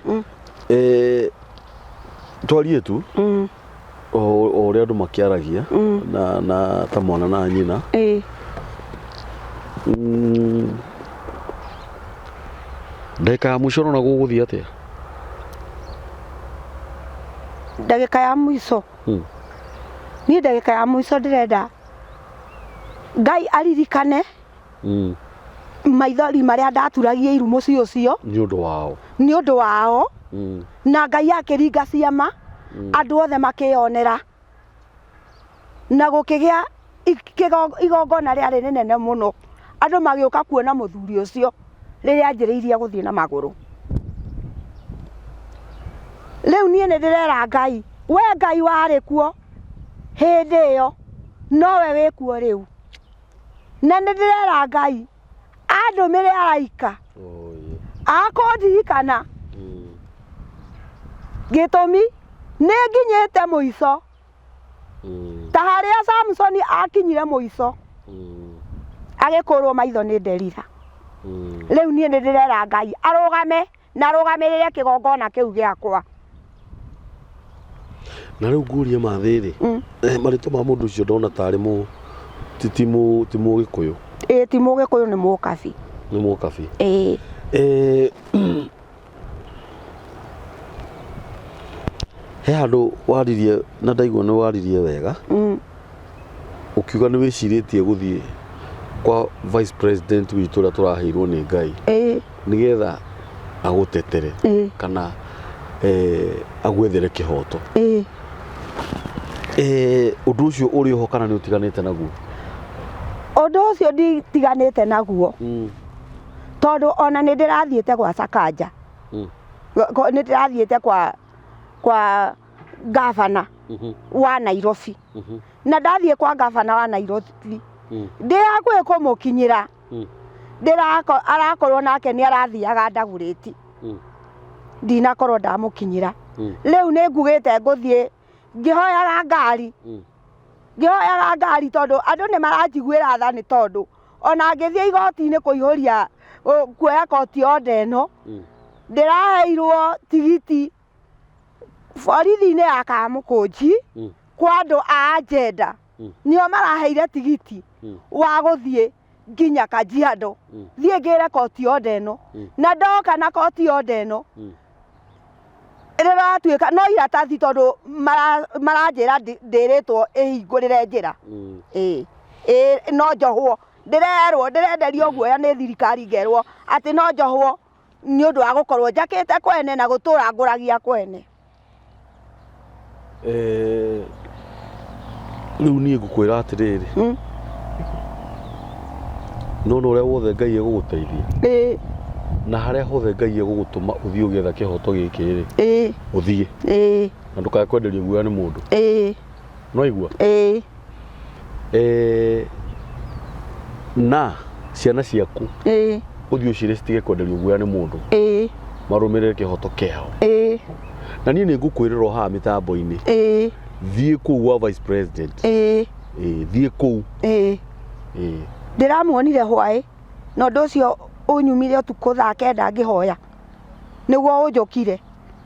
twarie tu o ũrĩa andũ makĩaragia na ta mwana na nyina. Ndagĩka ya mũico ũrona gũgũthiĩ atĩa? Ndagĩka ya mũico, niĩ ndagĩka ya mũico ndĩrenda Ngai aririkane maithori marĩa ndaturagia iru mũciĩ ũcio nĩ ũndũ wao, nĩ ũndũ wao, na Ngai akĩringa ciama, andũ othe makĩyonera, na gũkĩgĩa igongona rĩarĩ rĩnene mũno, andũ magĩũka kuona mũthuri ũcio rĩrĩa anjĩrĩirie gũthiĩ na magũrũ. Rĩu niĩ nĩ ndĩrera Ngai, we Ngai warĩ kuo hĩndĩ ĩyo, nowe wĩ kuo rĩu. Na nĩ ndĩrera Ngai andũmĩre araika akũndirikana, gĩtũmi nĩ nginyĩte mũico ta harĩa Samsoni akinyire mũico agĩkũrwo maitho nĩ Delila. Rĩu niĩ nĩ ndĩrera Ngai arũgame na arũgamĩrĩre kĩgongona kĩu gĩakwa. Na rĩu ngurie mathĩ rĩ, marĩtwa ma mũndũ ũcio ndona tarĩ mũ ti mũgĩkũyũ. Ĩĩ, ti mũgĩkũyũ, nĩ mũkabi. Nĩ mũkabi. Ĩĩ. He handũ waririe na ndaigua nĩ waririe wega, ũkiuga nĩ wĩcirĩtie gũthiĩ kwa vice president witũ ũrĩa tũraheirwo nĩ Ngai, nĩgetha agũtetere kana agwethere kĩhoto. Ũndũ ũcio ũrĩ oho kana nĩ ũtiganĩte naguo? Ũndũ ũcio nditiganĩte naguo, tondũ ona nĩ ndĩrathiĩte gwa Sakaja, nĩ ndĩrathiĩte kwa gavana wa Nairobi, na ndathiĩ kwa gavana wa Nairobi ndĩ hakuhĩ kũmũkinyĩra, arakorwo nake nĩ arathiaga ndagũrĩti, ndinakorwo ndamũkinyĩra. Rĩu nĩ ngugĩte ngũthiĩ ngĩhoyaga ngari. Ngĩhoyaga ngari tondũ andũ nĩ maranjiguĩra tha nĩ tondũ ona ngĩthiĩ igoti-inĩ kũihũria kuoya koti order ĩno, ndĩraheirwo tigiti borithi-inĩ ya Kamũkũnji kwa andũ a agenda nĩo maraheire tigiti wa gũthiĩ nginya Kajiado thiĩ ngĩre koti order ĩno na ndoka na koti order ĩno rĩratuĩka no iratathi tondũ maranjĩra ndĩrĩtwo ĩhingũrĩre njĩra. Ĩĩ ĩĩ no njohwo ndĩrerwo ndĩrenderio guoya nĩ thirikari ngerwo atĩ no njohwo nĩ ũndũ wa gũkorwo njakĩte kwene na gũtũra ngũragia kwene. Eh, rĩu niĩ ngũkwĩra atĩrĩrĩ nona ũrĩa wothe Ngai egũgũteithia na harĩa hothe Ngai egũgũtũma ũthiĩ ũgĩetha kĩhoto gĩkĩ rĩ, ũthiĩ na ndũkae kwenderio guoya nĩ mũndũ. Nĩwaigua? Eh, na ciana ciaku ũthiĩ ũciĩre citige kwenderio guoya nĩ mũndũ, marũmĩrĩre kĩhoto kĩao. Na niĩ nĩ ngũkwĩrĩra o haha mĩtambo-inĩ, thiĩ kũu gwa vice president. Ĩĩ, thiĩ kũu. Ĩĩ. Ndĩramuonire hwaĩ na ũndũ ũcio ũnyumire ũtukũ thaa kenda ngĩhoya nĩguo ũnjũkire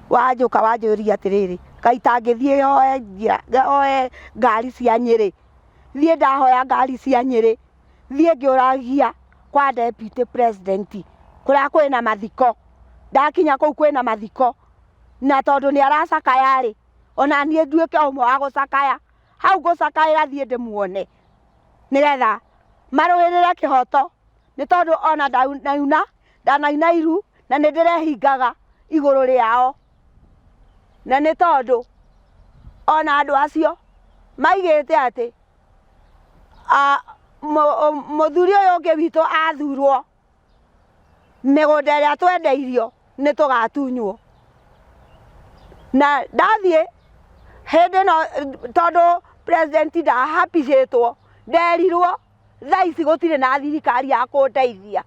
wanjũka wanjũria atĩrĩrĩ kaĩ itangĩthiĩ hoe njĩra hoe ngari cia Nyĩrĩ thiĩ ndahoya ngari cia Nyĩrĩ thiĩ ngĩũragia kwa deputy president kũrĩa kwĩna mathiko ndakinya kũu kwĩna mathiko na tondũ nĩ aracakaya rĩ ona niĩ nduĩke ũmwe wa gũcakaya hau ngũcakaĩra thiĩ ndĩmuone nĩgetha marũĩrĩre kĩhoto nĩ tondũ ona ndauna ndanaina iru na nĩ ndĩrehingaga igũrũ rĩao na nĩ tondũ ona andũ acio maigĩte atĩ mũthuri ũyũ ũngĩ witũ athurwo mĩgũnda ĩrĩa twendeirio nĩ tũgatunywo. Na ndathiĩ hĩndĩ ĩno tondũ president ndahapicĩtwo nderirwo thaa ici gũtirĩ na thirikari ya kũndeithia.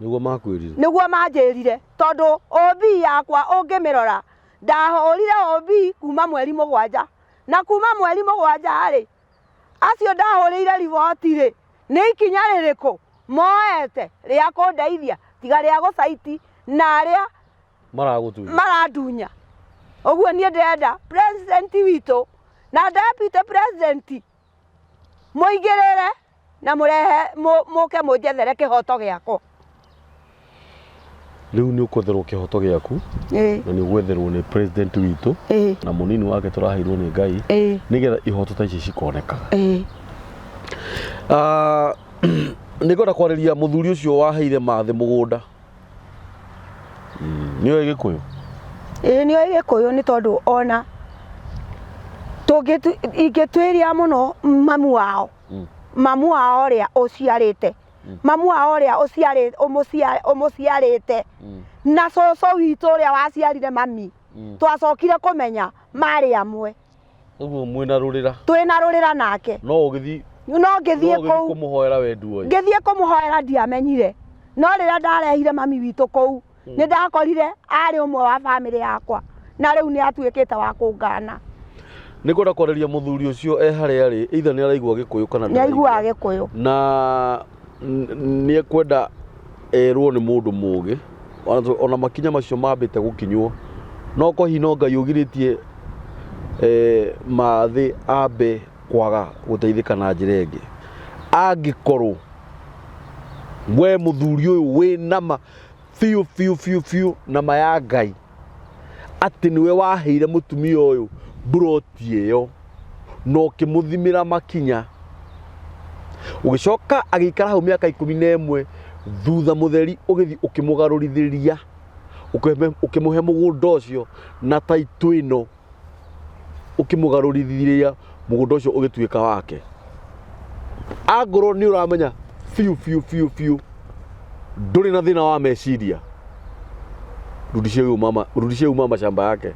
Nĩguo makwĩrire? Nĩguo manjĩrire tondũ OB yakwa ũngĩmĩrora ndahũrire OB kuma mweri mũgwanja na kuma mweri mũgwanja rĩ acio ndahũrĩire riboti rĩ nĩ ikinya rĩrĩkũ moete rĩa kũndeithia tiga rĩa gũcaiti na arĩa Maragũtunya. Marandunya. Ũguo niĩ ndĩrenda president witũ na deputy president mũingĩrĩre na mũrehe mũke mũnjethere kĩhoto gĩakwa. Rĩu nĩ ũkwetherwo kĩhoto gĩaku na nĩ ũgwetherwo nĩ president witũ na mũnini wake tũraheirwo nĩ Ngai nĩgetha ihoto ta ici cikonekaga. Ah, nĩ ngwenda kwarĩria mũthuri ũcio waheire Mathĩ mũgũnda. Nĩ oĩ Gĩkũyũ? Ĩĩ nĩ oĩ Gĩkũyũ nĩ tondũ ona ingĩtuĩria mũno mamu wao, mamu wao ũrĩa ũciarĩte, mamu wao ũrĩa ũmũciarĩte na cũcũ witũ ũrĩa waciarire mami, twacokire kũmenya marĩ amwe. Ũguo mwĩna rũrĩra. Twĩna rũrĩra nake. No ũgĩthiĩ. No ngĩthiĩ kũu. Kũmũhoera we nduoĩ. Ngĩthiĩ kũmũhoera ndiamenyire. No rĩrĩa ndarehire mami witũ kũu, nĩ ndakorire arĩ ũmwe wa bamĩrĩ yakwa. Na rĩu nĩ atuĩkĩte wa kũngana. Nĩ ngwenda kwarĩria mũthuri ũcio e harĩa arĩ, either nĩ araigua Gĩkũyũ kana Nĩ aiguaga Gĩkũyũ. Na nĩ ekwenda erwo nĩ mũndũ mũgĩ ona makinya macio mambĩte gũkinywo no ko hihi no Ngai ũgirĩtie eh, mathĩ ambe kwaga gũteithĩka na njĩra ĩngĩ angĩkorwo we mũthuri ũyũ wĩ nama biũ biũ biũ biũ nama ya Ngai atĩ nĩwe waheire mũtumia ũyũ mburoti ĩyo na ũkĩmũthimĩra makinya ũgĩcoka agĩikara hau mĩaka 11 thutha mũtheri ũgĩthiĩ ũkĩmũgarũrithĩria ũkĩmũhe mũgũnda ũcio na taitũ ĩno ũkĩmũgarũrithĩria mũgũnda ũcio ũgĩtuĩka wake angorwo nĩ ũramenya biũ biũ biũ biũ ndũrĩ na thĩna wa meciria rudishie huyu mama rudishie huyu mama shamba yake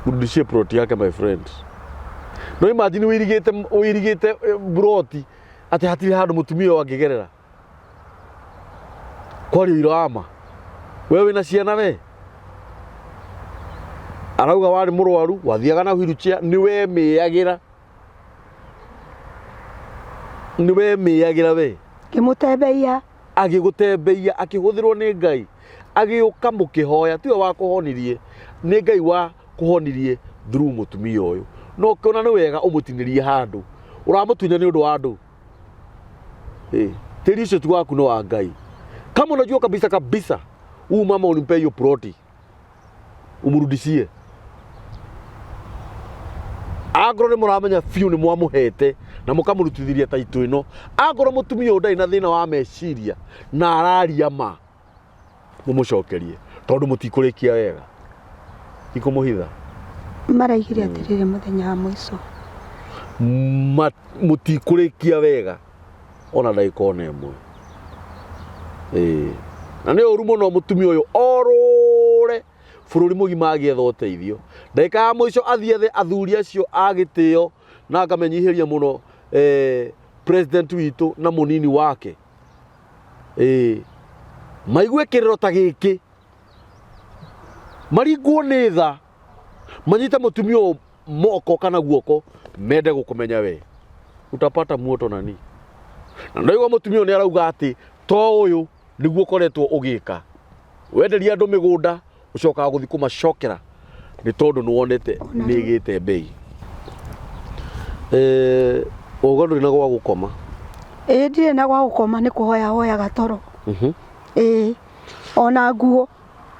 rudishie plot yake my friend no imagine wĩirigĩte wĩirigĩte mburoti atĩ hatirĩ handũ mũtumia ũyũ angĩgerera kwaria ũira wa ma we wĩna ciana we arauga warĩ mũrwaru wathiaga na wheelchair nĩ wemĩagĩra Nĩ wemĩagĩra we. Ngĩmũtembeia. Agĩgũtembeia, akĩhũthĩrwo nĩ Ngai, agĩũka mũkĩhoya, tiwe wakũhonirie, nĩ Ngai wa kũhonirie through mũtumia ũyũ. No ũkĩona nĩ wega ũmũtinĩrie handũ, ũramũtunya nĩ ũndũ wa andũ. Eh, tĩri ũcio ti waku nĩ wa Ngai. Kama unajua kabisa kabisa huyu mama ulimpea hiyo ploti, umrudishie. Angorwo nĩ mũramenya biũ nĩ mwamũhete na mũkamũrutithĩria taitũ ĩno, angorwo mũtumia ũyũ ndarĩ na thĩna wa meciria na araria ma, mũmũcokerie tondũ mũtikũrĩkia wega, ikũmũhitha. Maraigire atĩrĩrĩ mũthenya wa mũico. Mũtikũrĩkia wega ona ndagĩka ona ĩmwe. Ĩĩ. Na nĩ ũru mũno mũtumia ũyũ orũre bũrũri mũgima agĩetha ũteithio. Ndagĩka ya mũico athiĩ ethe athuri acio a gĩtĩo na ngamenyihĩria mũno eh, president witũ na mũnini wake. Ĩĩ. Maigue kĩrĩro ta gĩkĩ maringwo nĩ tha manyite mũtumia ũyũ moko kana guoko mende gũkũmenya we utapata muoto nani. Na ndaigua mũtumia ũyũ nĩ arauga atĩ to ũyũ nĩguo ũkoretwo ũgĩka, wenderia andũ mĩgũnda ũcokaga gũthiĩ kũmacokera nĩ tondũ nĩ wonete nĩ ĩgĩte mbei. Eh, wauga ndũrĩ na gwa gũkoma? Ĩĩ, ndirĩ na gwa gũkoma, nĩ kũhoya hoyaga toro. Ĩĩ, ona nguo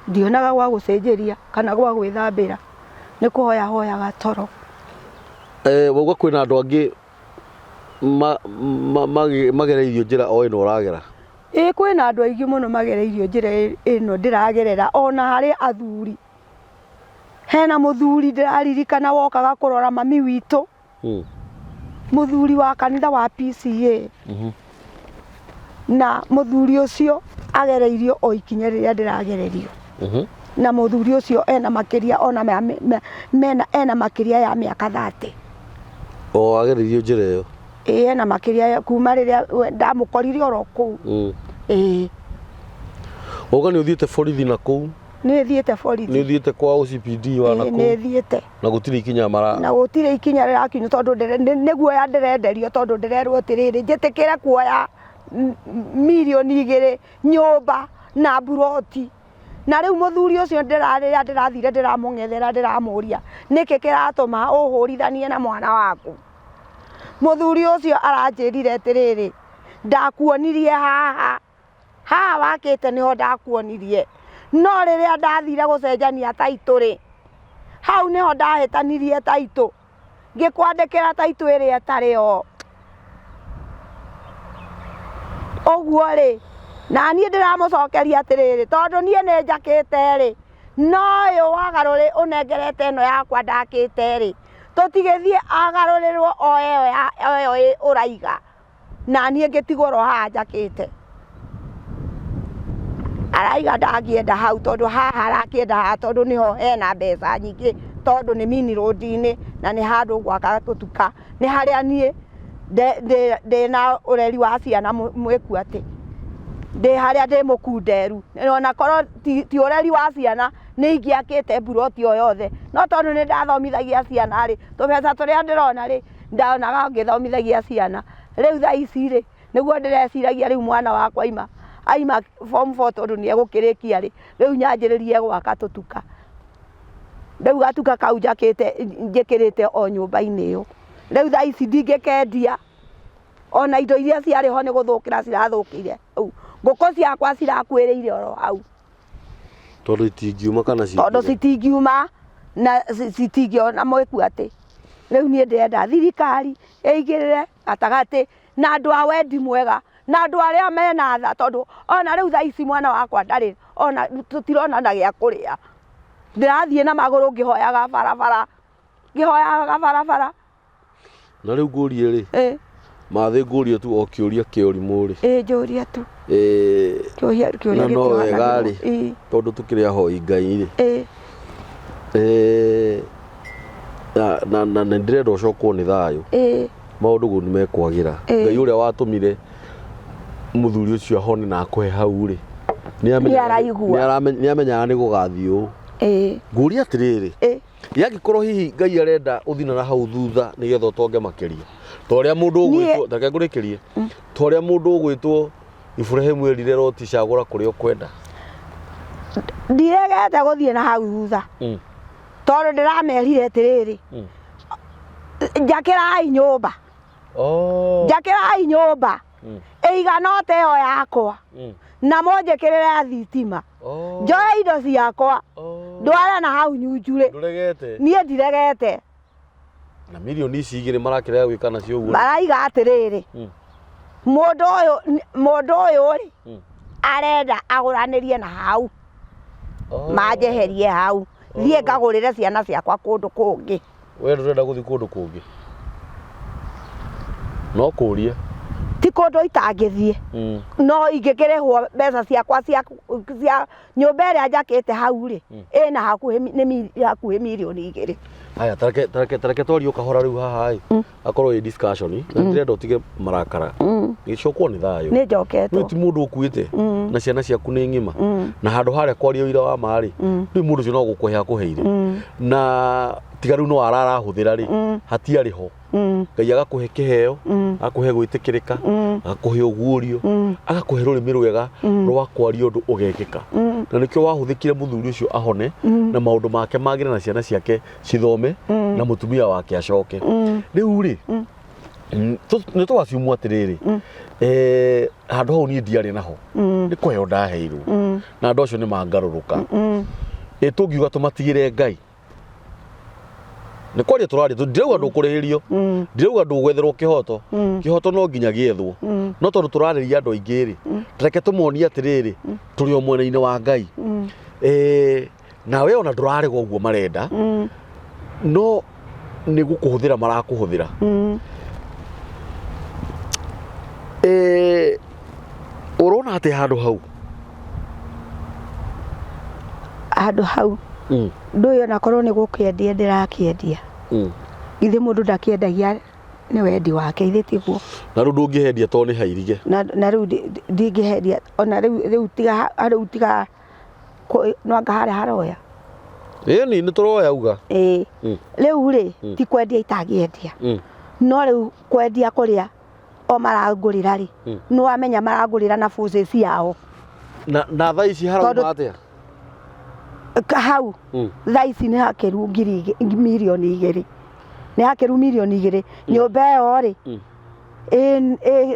ndionaga gwa gũcenjeria kana gwa gwĩthambĩra, nĩ kũhoya hoyaga toro. Eh, wauga kwĩna andũ angĩ magereirio njĩra o ĩno ũragera? Ĩĩ, kwĩna andũ aingĩ mũno magereirio njĩra ĩno ndĩragerera, ona harĩ athuri. Hena mũthuri ndĩraririkana wokaga kũrora mami witũ, mũthuri wa kanitha wa PCA. Na mũthuri ũcio agereirio o ikinya rĩrĩa ndĩragererio. Na mũthuri ũcio ena makĩria ona mena ena makĩria ya mĩaka 30. O agereirio njĩra ĩyo? Ĩĩ, ena makĩria kuma rĩrĩa ndamũkorire oro kũu. Ĩĩ. Wauga nĩ ũthiĩte borithi na kũu? Nĩ thiĩte borithi. Nĩ ũthiĩte kwa OCPD wa na kũu? Nĩ thiĩte. Na gũtirĩ ikinya mara. Na gũtirĩ ikinya rĩrakinywo tondũ nĩ guoya ndĩrenderio tondũ ndĩrerwo atĩrĩrĩ, njĩtĩkĩre kuoya mirioni 2 nyũmba na mburoti. Na rĩu mũthuri ũcio rĩrĩa ndĩrathire ndĩramũng'ethera ndĩramũria nĩkĩ kĩratũma ũhũrithanie na mwana waku. Mũthuri ũcio aranjĩrire atĩrĩrĩ, ndakuonirie haha, haha wakĩte nĩho ndakuonirie, no rĩrĩa ndathire gũcenjania taitũ rĩ, hau nĩho ndahĩtanirie taitũ, ngĩkwandĩkĩra taitũ ĩrĩa ĩtarĩ yo. Ũguo rĩ, na niĩ ndĩramũcokeria atĩrĩrĩ, tondũ niĩ nĩ njakĩte rĩ, no ũyũ wagarũrĩ ũnengerete ĩno yakwa ndakĩte rĩ, tũtigĩthiĩ agarũrĩrwo o ĩyo ũraiga. Na niĩ ngĩtigwo oro haha njakĩte. Araiga ndangĩenda hau tondũ haha arakĩenda haha tondũ nĩho hena mbeca nyingĩ tondũ nĩ main road-inĩ na nĩ handũ gwaka tũtuka. Nĩ harĩa niĩ ndĩna ũreri wa ciana mwĩku atĩ, ndĩ harĩa ndĩ mũkunderu. Ona korwo ti ũreri wa ciana nĩ ingĩakĩte mburoti o yothe, no tondũ nĩ ndathomithagia ciana rĩ, tũbeca tũrĩa ndĩrona rĩ, ndonaga ngĩthomithagia ciana. Rĩu thaa ici rĩ, nĩguo ndĩreciragia rĩu mwana wakwa aima, aima form four tondũ nĩ egũkĩrĩkia rĩ, rĩu nyanjĩrĩrie gwaka tũtuka. Rĩu gatuka kau njakĩte njĩkĩrĩte o nyũmba-inĩ ĩyo. Rĩu thaa ici ndingĩkendia, ona indo iria ciarĩ ho nĩ gũthũkĩra cirathũkĩire hau. Ngũkũ ciakwa cirakuĩrĩire oro hau. Tondũ itingiuma kana Tondũ citingiuma na citingĩona mwĩku atĩ. Rĩu niĩ ndĩrenda thirikari ĩingĩrĩre gatagatĩ na andũ a wendi mwega na andũ arĩa mena tha, tondũ ona rĩu thaa ici mwana wakwa ndarĩ ona tũtirona na gĩa kũrĩa. Ndĩrathiĩ na magũrũ ngĩhoyaga barabara, ngĩhoyaga barabara. Na rĩu ngũrie rĩ, mathĩ ngũrie tu o kĩũria kĩa ũrimũ rĩ. Ĩĩ, njũria tu. Kĩũria kĩũria Na no wega rĩ, tondũ tũkĩrĩ ahoi Ngai rĩ. Na na nĩ ndĩrenda ũcokwo nĩ thayũ. Maũndũ guo nĩ mekwagĩra. Ngai ũrĩa watũmire mũthuri ũcio ahone na akũhe hau rĩ, nĩ amenyaga nĩ amenyaga nĩ gũgathiĩ ũũ. Ĩĩ. Ngũria atĩrĩrĩ, Ĩĩ. yangĩkorwo hihi Ngai arenda ũthiĩ na hau thutha nĩgetha ũtonge makĩria, ta ũrĩa mũndũ Niĩ- ũgwĩtwo, reke ngũrĩkĩrie, ta ũrĩa mũndũ ũgwĩtwo Iburahĩmu erire Loti cagũra kũrĩa ũkwenda. Ndiregete gũthiĩ na hau thutha tondũ ndĩramerire atĩrĩrĩ, njakĩrai nyũmba. Oh. Njakĩrai nyũmba ĩigana ota ĩyo yakwa na mũnjĩkĩrĩre thitima. Oh. Njoe indo ciakwa Oh. ndware na hau nyunjurĩ. Ndũregete. Niĩ ndiregete. Na mirioni ici igĩrĩ marakĩrega gwĩka nacio ũguo. Maraiga atĩrĩrĩ, mũndũ ũyũ mũndũ ũyũ rĩ, arenda agũranĩrie na hau. Oh. Manjeherie hau thiĩ Oh. ngagũrĩre ciana ciakwa kũndũ kũngĩ. We ndũrenda gũthiĩ kũndũ kũngĩ? No kũrie. Ti kũndũ itangĩthiĩ. No ingĩkĩrĩhwo mbeca ciakwa cia cia nyũmba ĩrĩa njakĩte hau rĩ, ĩna hakuhĩ nĩ hakuhĩ mirioni 2. Haya, tareke tareke tareke twarie o kahora rĩu haha ĩ. Akorwo ĩ discussion na ndĩrenda ũtige marakara. Gĩcokwo nĩ thayũ. Nĩ njoketwo. Rĩu ti mũndũ ũkuĩte na ciana ciaku nĩ ng'ima na handũ harĩa kwaria ũira wa ma rĩ, rĩu mũndũ ũcio no gũkũhe akũheire. Na tiga rĩu no ararahũthĩra rĩ, hatiarĩ ho. Ngai agakũhe kĩheo, agakũhe gwĩtĩkĩrĩka, agakũhe ũguũrio, agakũhe rũrĩmĩ rwega rwa kwaria ũndũ ũgekĩka. Na nĩkĩo wahũthĩkire mũthuri ũcio ahone na maũndũ make magĩre na ciana ciake cithome na mũtumia wake acoke. Rĩu rĩ, nĩ twaciumwo atĩrĩrĩ, handũ hau niĩ ndiarĩ naho, nĩ kũheo ndaheirwo na andũ acio nĩ mangarũrũka. Ĩ tũngiuga tũmatigĩre Ngai, nĩ kwaria tũraria, ndirauga ndũkũrĩhĩrio, ndirauga ndũgwetherwo kĩhoto, kĩhoto no nginya gĩethwo, no tondũ tũrarĩria andũ aingĩ rĩ, reke tũmonie atĩrĩrĩ, tũrĩ o mwena-inĩ wa Ngai. Nawe ona ndũrarega ũguo marenda, no nĩ gũkũhũthĩra marakũhũthĩra. Ũrona atĩ handũ hau? Handũ hau ndũĩ onakorwo nĩ gũkĩendia ndĩrakĩendia. Githĩ mũndũ ndakĩendagia nĩ wendi wake, ithe tiguo? Na rĩu ndũngĩhendia tondũ nĩ hairige. Na rĩu ndingĩhendia ona rĩu, rĩu tiga, rĩu tiga no anga harĩa haroya. Ĩni nĩ tũroya uga. Ĩĩ. Rĩu rĩ, ti kwendia itangĩendia. No rĩu kwendia kũrĩa o marangũrĩra rĩ, nĩ wamenya marangũrĩra na forces yao. Na thaa ici harauma Tondũ atĩa? Hau thaa ici nĩ hakĩru ngiri mirioni 2. Nĩ hakĩru mirioni 2. Nyũmba ĩyo rĩ,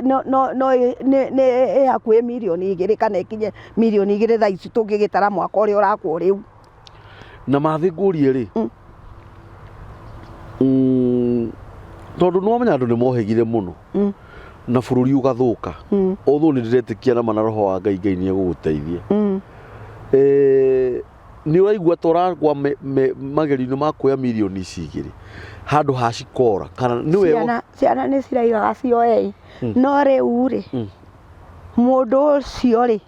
no no no nĩ ĩ hakuhĩ mirioni 2 kana ĩkinye mirioni 2 thaa ici tũngĩgĩtara mwaka ũrĩa ũrakwo rĩu. Na mathĩ ngũrie rĩ, tondũ nĩ wamenya andũ nĩ mohĩgire mũno na bũrũri ũgathũka, although nĩ ndĩretĩkia nama na roho wa Ngai, Ngai nĩ egũgũteithia. Nĩ ũraigua ta ũragwa magerio-inĩ ma kuoya mirioni ici 2 handũ ha cikora, kana nĩ wega? Ciana nĩ ciraigaga cioei, no rĩu rĩ, mũndũ ũcio rĩ,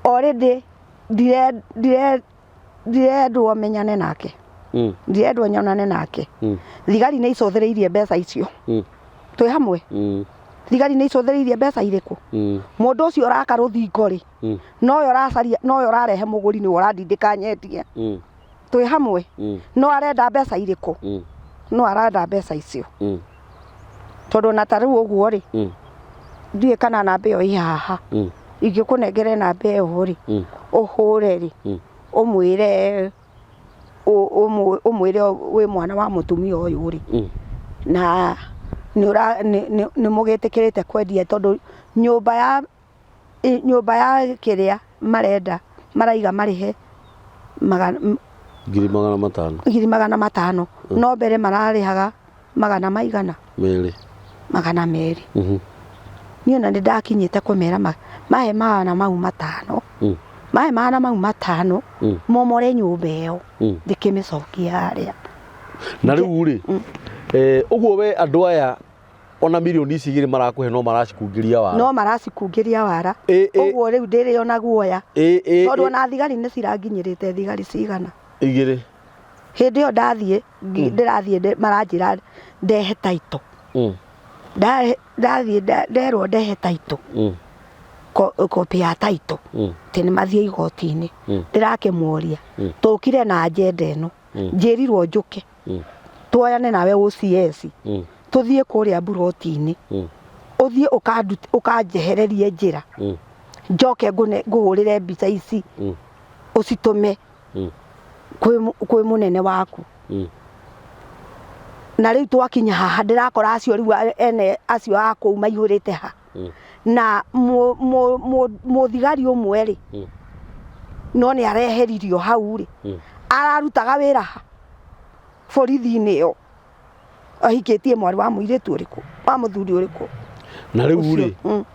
already ndirendwo menyane nake, ndirendwo nyonane nake. Thigari nĩ icũthĩrĩirie mbeca icio. Twĩ hamwe? Thigari nĩ icũthĩrĩirie mbeca irĩkũ? Mũndũ ũcio ũraka rũthingo rĩ, nowe ũracaria, nowe ũrarehe mũgũri, nĩwe ũrandindĩka nyendie. Twĩ hamwe? No arenda mbeca irĩkũ? No arenda mbeca icio. Tondũ ona ta rĩu ũguo rĩ, ndiũĩ kana namba ĩyo ĩ haha. Ingĩkũnengere namba ĩyo rĩ, ũhũre rĩ, ũmwĩre ũmwĩre wĩ mwana wa mũtumia ũyũ rĩ, na nĩ mũgĩtĩkĩrĩte kwendia, tondũ nyũmba ya nyũmba ya kĩrĩa marenda maraiga marĩhe 500,000. 500,000, no mbere mararĩhaga magana maigana? 2. 200. Niĩ ona nĩ ndakinyĩte kũmera mahe 500,000, mahe 500,000, momore nyũmba ĩyo, ndĩkĩmĩcokie harĩa. Na rĩu rĩ, ũguo we andũ aya ona mirioni ici 2 marakũhe no maracikungĩria wara? No maracikungĩria wara. Ũguo rĩu ndĩrĩ ona guoya, tondũ ona thigari nĩ ciranginyĩrĩte. Thigari cigana? 2. Hĩndĩ ĩyo ndathiĩ, ndĩrathiĩ maranjĩra ndehe taito. Ndathiĩ nderwo ndehe taito. Copy ya title atĩ nĩ mathiĩ igoti-inĩ. Ndĩrakĩmoria tũkire na agenda ĩno, njĩrirwo njũke tuoyane nawe OCS, tũthiĩ kũrĩa mburoti-inĩ, ũthiĩ ũkanjehererie njĩra, njoke ngũhũrĩre mbica ici ũcitũme kwĩ mũnene waku. Na rĩu twakinya haha ndĩrakora acio rĩu ene acio a kũu maihũrĩte ha na mũthigari ũmwe rĩ, no nĩ areheririo hau rĩ, ararutaga wĩra ha borithi-inĩ ĩyo, ahikĩtie mwarĩ wa mũirĩtu ũrĩkũ, wa mũthuri ũrĩkũ? Na rĩu rĩ,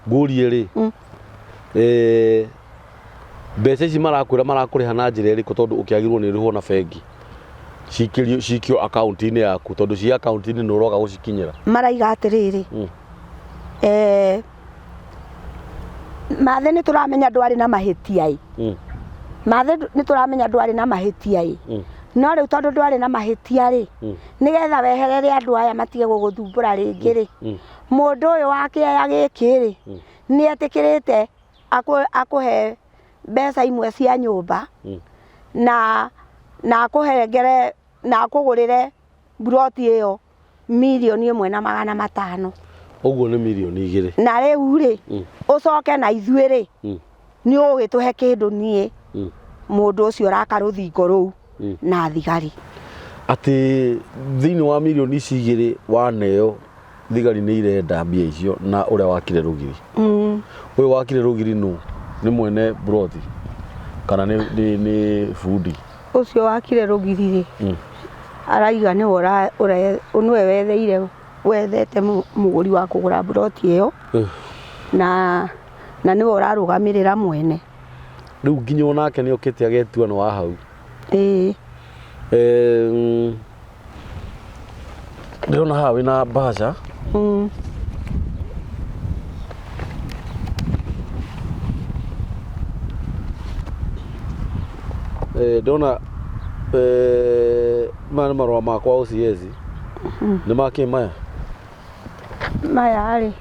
ngũrie rĩ, mbeca ici marakwĩra marakũrĩha na njĩra ĩrĩkũ? Tondũ ũkĩagĩrwo nĩ ũrĩhwo na bengi, cikĩrio cikio akaunti-inĩ yaku, tondũ ci akaunti-inĩ nĩ ũroga gũcikinyĩra. Maraiga atĩrĩrĩ, Mathe nĩ tũramenya ndwarĩ na mahĩtia ĩ. Mathe nĩ tũramenya ndwarĩ na mahĩtia ĩ. No rĩu tondũ ndwarĩ na mahĩtia rĩ, nĩgetha weherere andũ aya matige gũgũthumbũra rĩngĩ rĩ, mũndũ ũyũ wa kĩaya gĩkĩ rĩ, nĩ etĩkĩrĩte akũhe mbeca imwe cia nyũmba na akũhengere na akũgũrĩre mburoti ĩyo 1,500,000. Ũguo nĩ 2 mirioni. Na rĩu rĩ, ũcoke na ithuĩ rĩ, nĩ ũgĩtũhe kĩndũ niĩ mũndũ ũcio ũraka rũthingo rũu na thigari. Atĩ thĩinĩ wa 2 mirioni ici waneo, thigari nĩ irenda mbia icio na ũrĩa wakire rũgiri. Ũyũ wakire rũgiri nũ? Nĩ mwene mburoti kana nĩ bundi? Ũcio wakire rũgiri rĩ, araiga nĩwe nĩwe wetheire wethete mũgũri wa kũgũra mburoti ĩyo, na nĩwe ũrarũgamĩrĩra mwene. Rĩu nginya onake nĩ okĩte agetua nĩ wa hau. Ĩĩ. Ndĩrona haha wĩna mbaca. Ndĩrona maya nĩ marũa makwa OCS. Nĩ makĩ maya? Maya rĩ,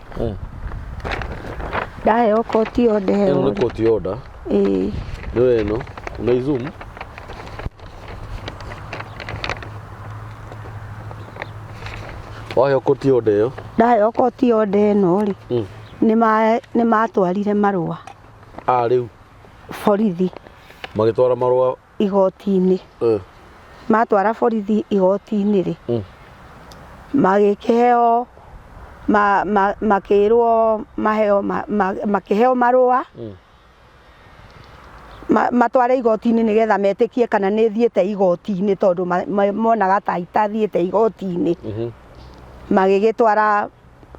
ndaheo court order Ĩno ĩyo nĩ rĩ. court order. Ĩĩ. Nĩyo ĩno. Una zoom. Waheo court order ĩyo. Ndaheo court order ĩno rĩ, nĩ matwarire marũa. A rĩu. Borithi. Magĩtwara marũa igoti-inĩ. Matwara borithi igoti-inĩ rĩ, magĩkĩheo makĩrwo maheo makĩheo marũa matware igoti-inĩ nĩgetha metĩkie kana nĩ thiĩte igoti-inĩ, tondũ monaga ta itathiĩte igoti-inĩ. Magĩgĩtwara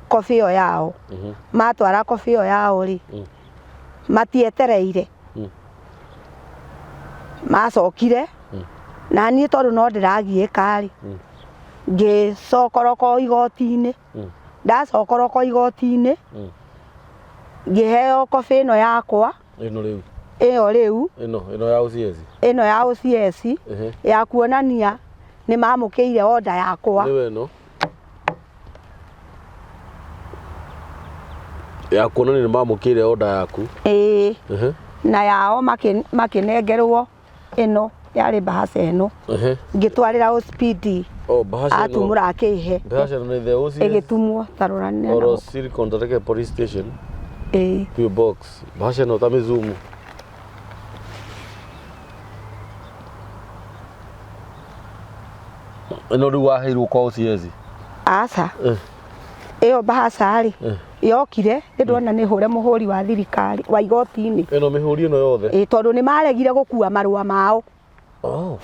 kobi ĩyo yao. Matwara kobi ĩyo yao rĩ, matietereire, macokire na niĩ tondũ no ndĩragiĩka rĩ, ngĩcokoroko igoti-inĩ. Ndacokoroko igoti-inĩ, ngĩheo kobi ĩno yakwa. Ĩno rĩu. Ĩyo rĩu. Ĩno ya OCS. Ĩno ya OCS ya kuonania nĩ mamũkĩire order yakwa. Nĩwe ĩno. Ya kuonania nĩ mamũkĩire order yaku. Ĩĩ. Na yao makĩnengerwo ĩno yarĩ bahasha ĩno. Ngĩtwarĩra OCPD. Oh, bahasha ĩno. Atumũra akĩhe. Bahasha ĩno nĩ the OCS. Ĩgĩtumwo ta rora nĩ Oro Silicon Tareke Police Station. Ĩĩ. PO Box. Bahasha ĩno ta mĩzumu. Ĩno rĩu waheirwo kwa OCS? Aca. Ĩyo bahasha rĩ, yokire nĩ ndona nĩ hũre mũhũri wa thirikari wa igoti-inĩ. Ĩno mĩhũri ĩno yothe? Ĩĩ, tondũ nĩ maregire gũkua marũa mao.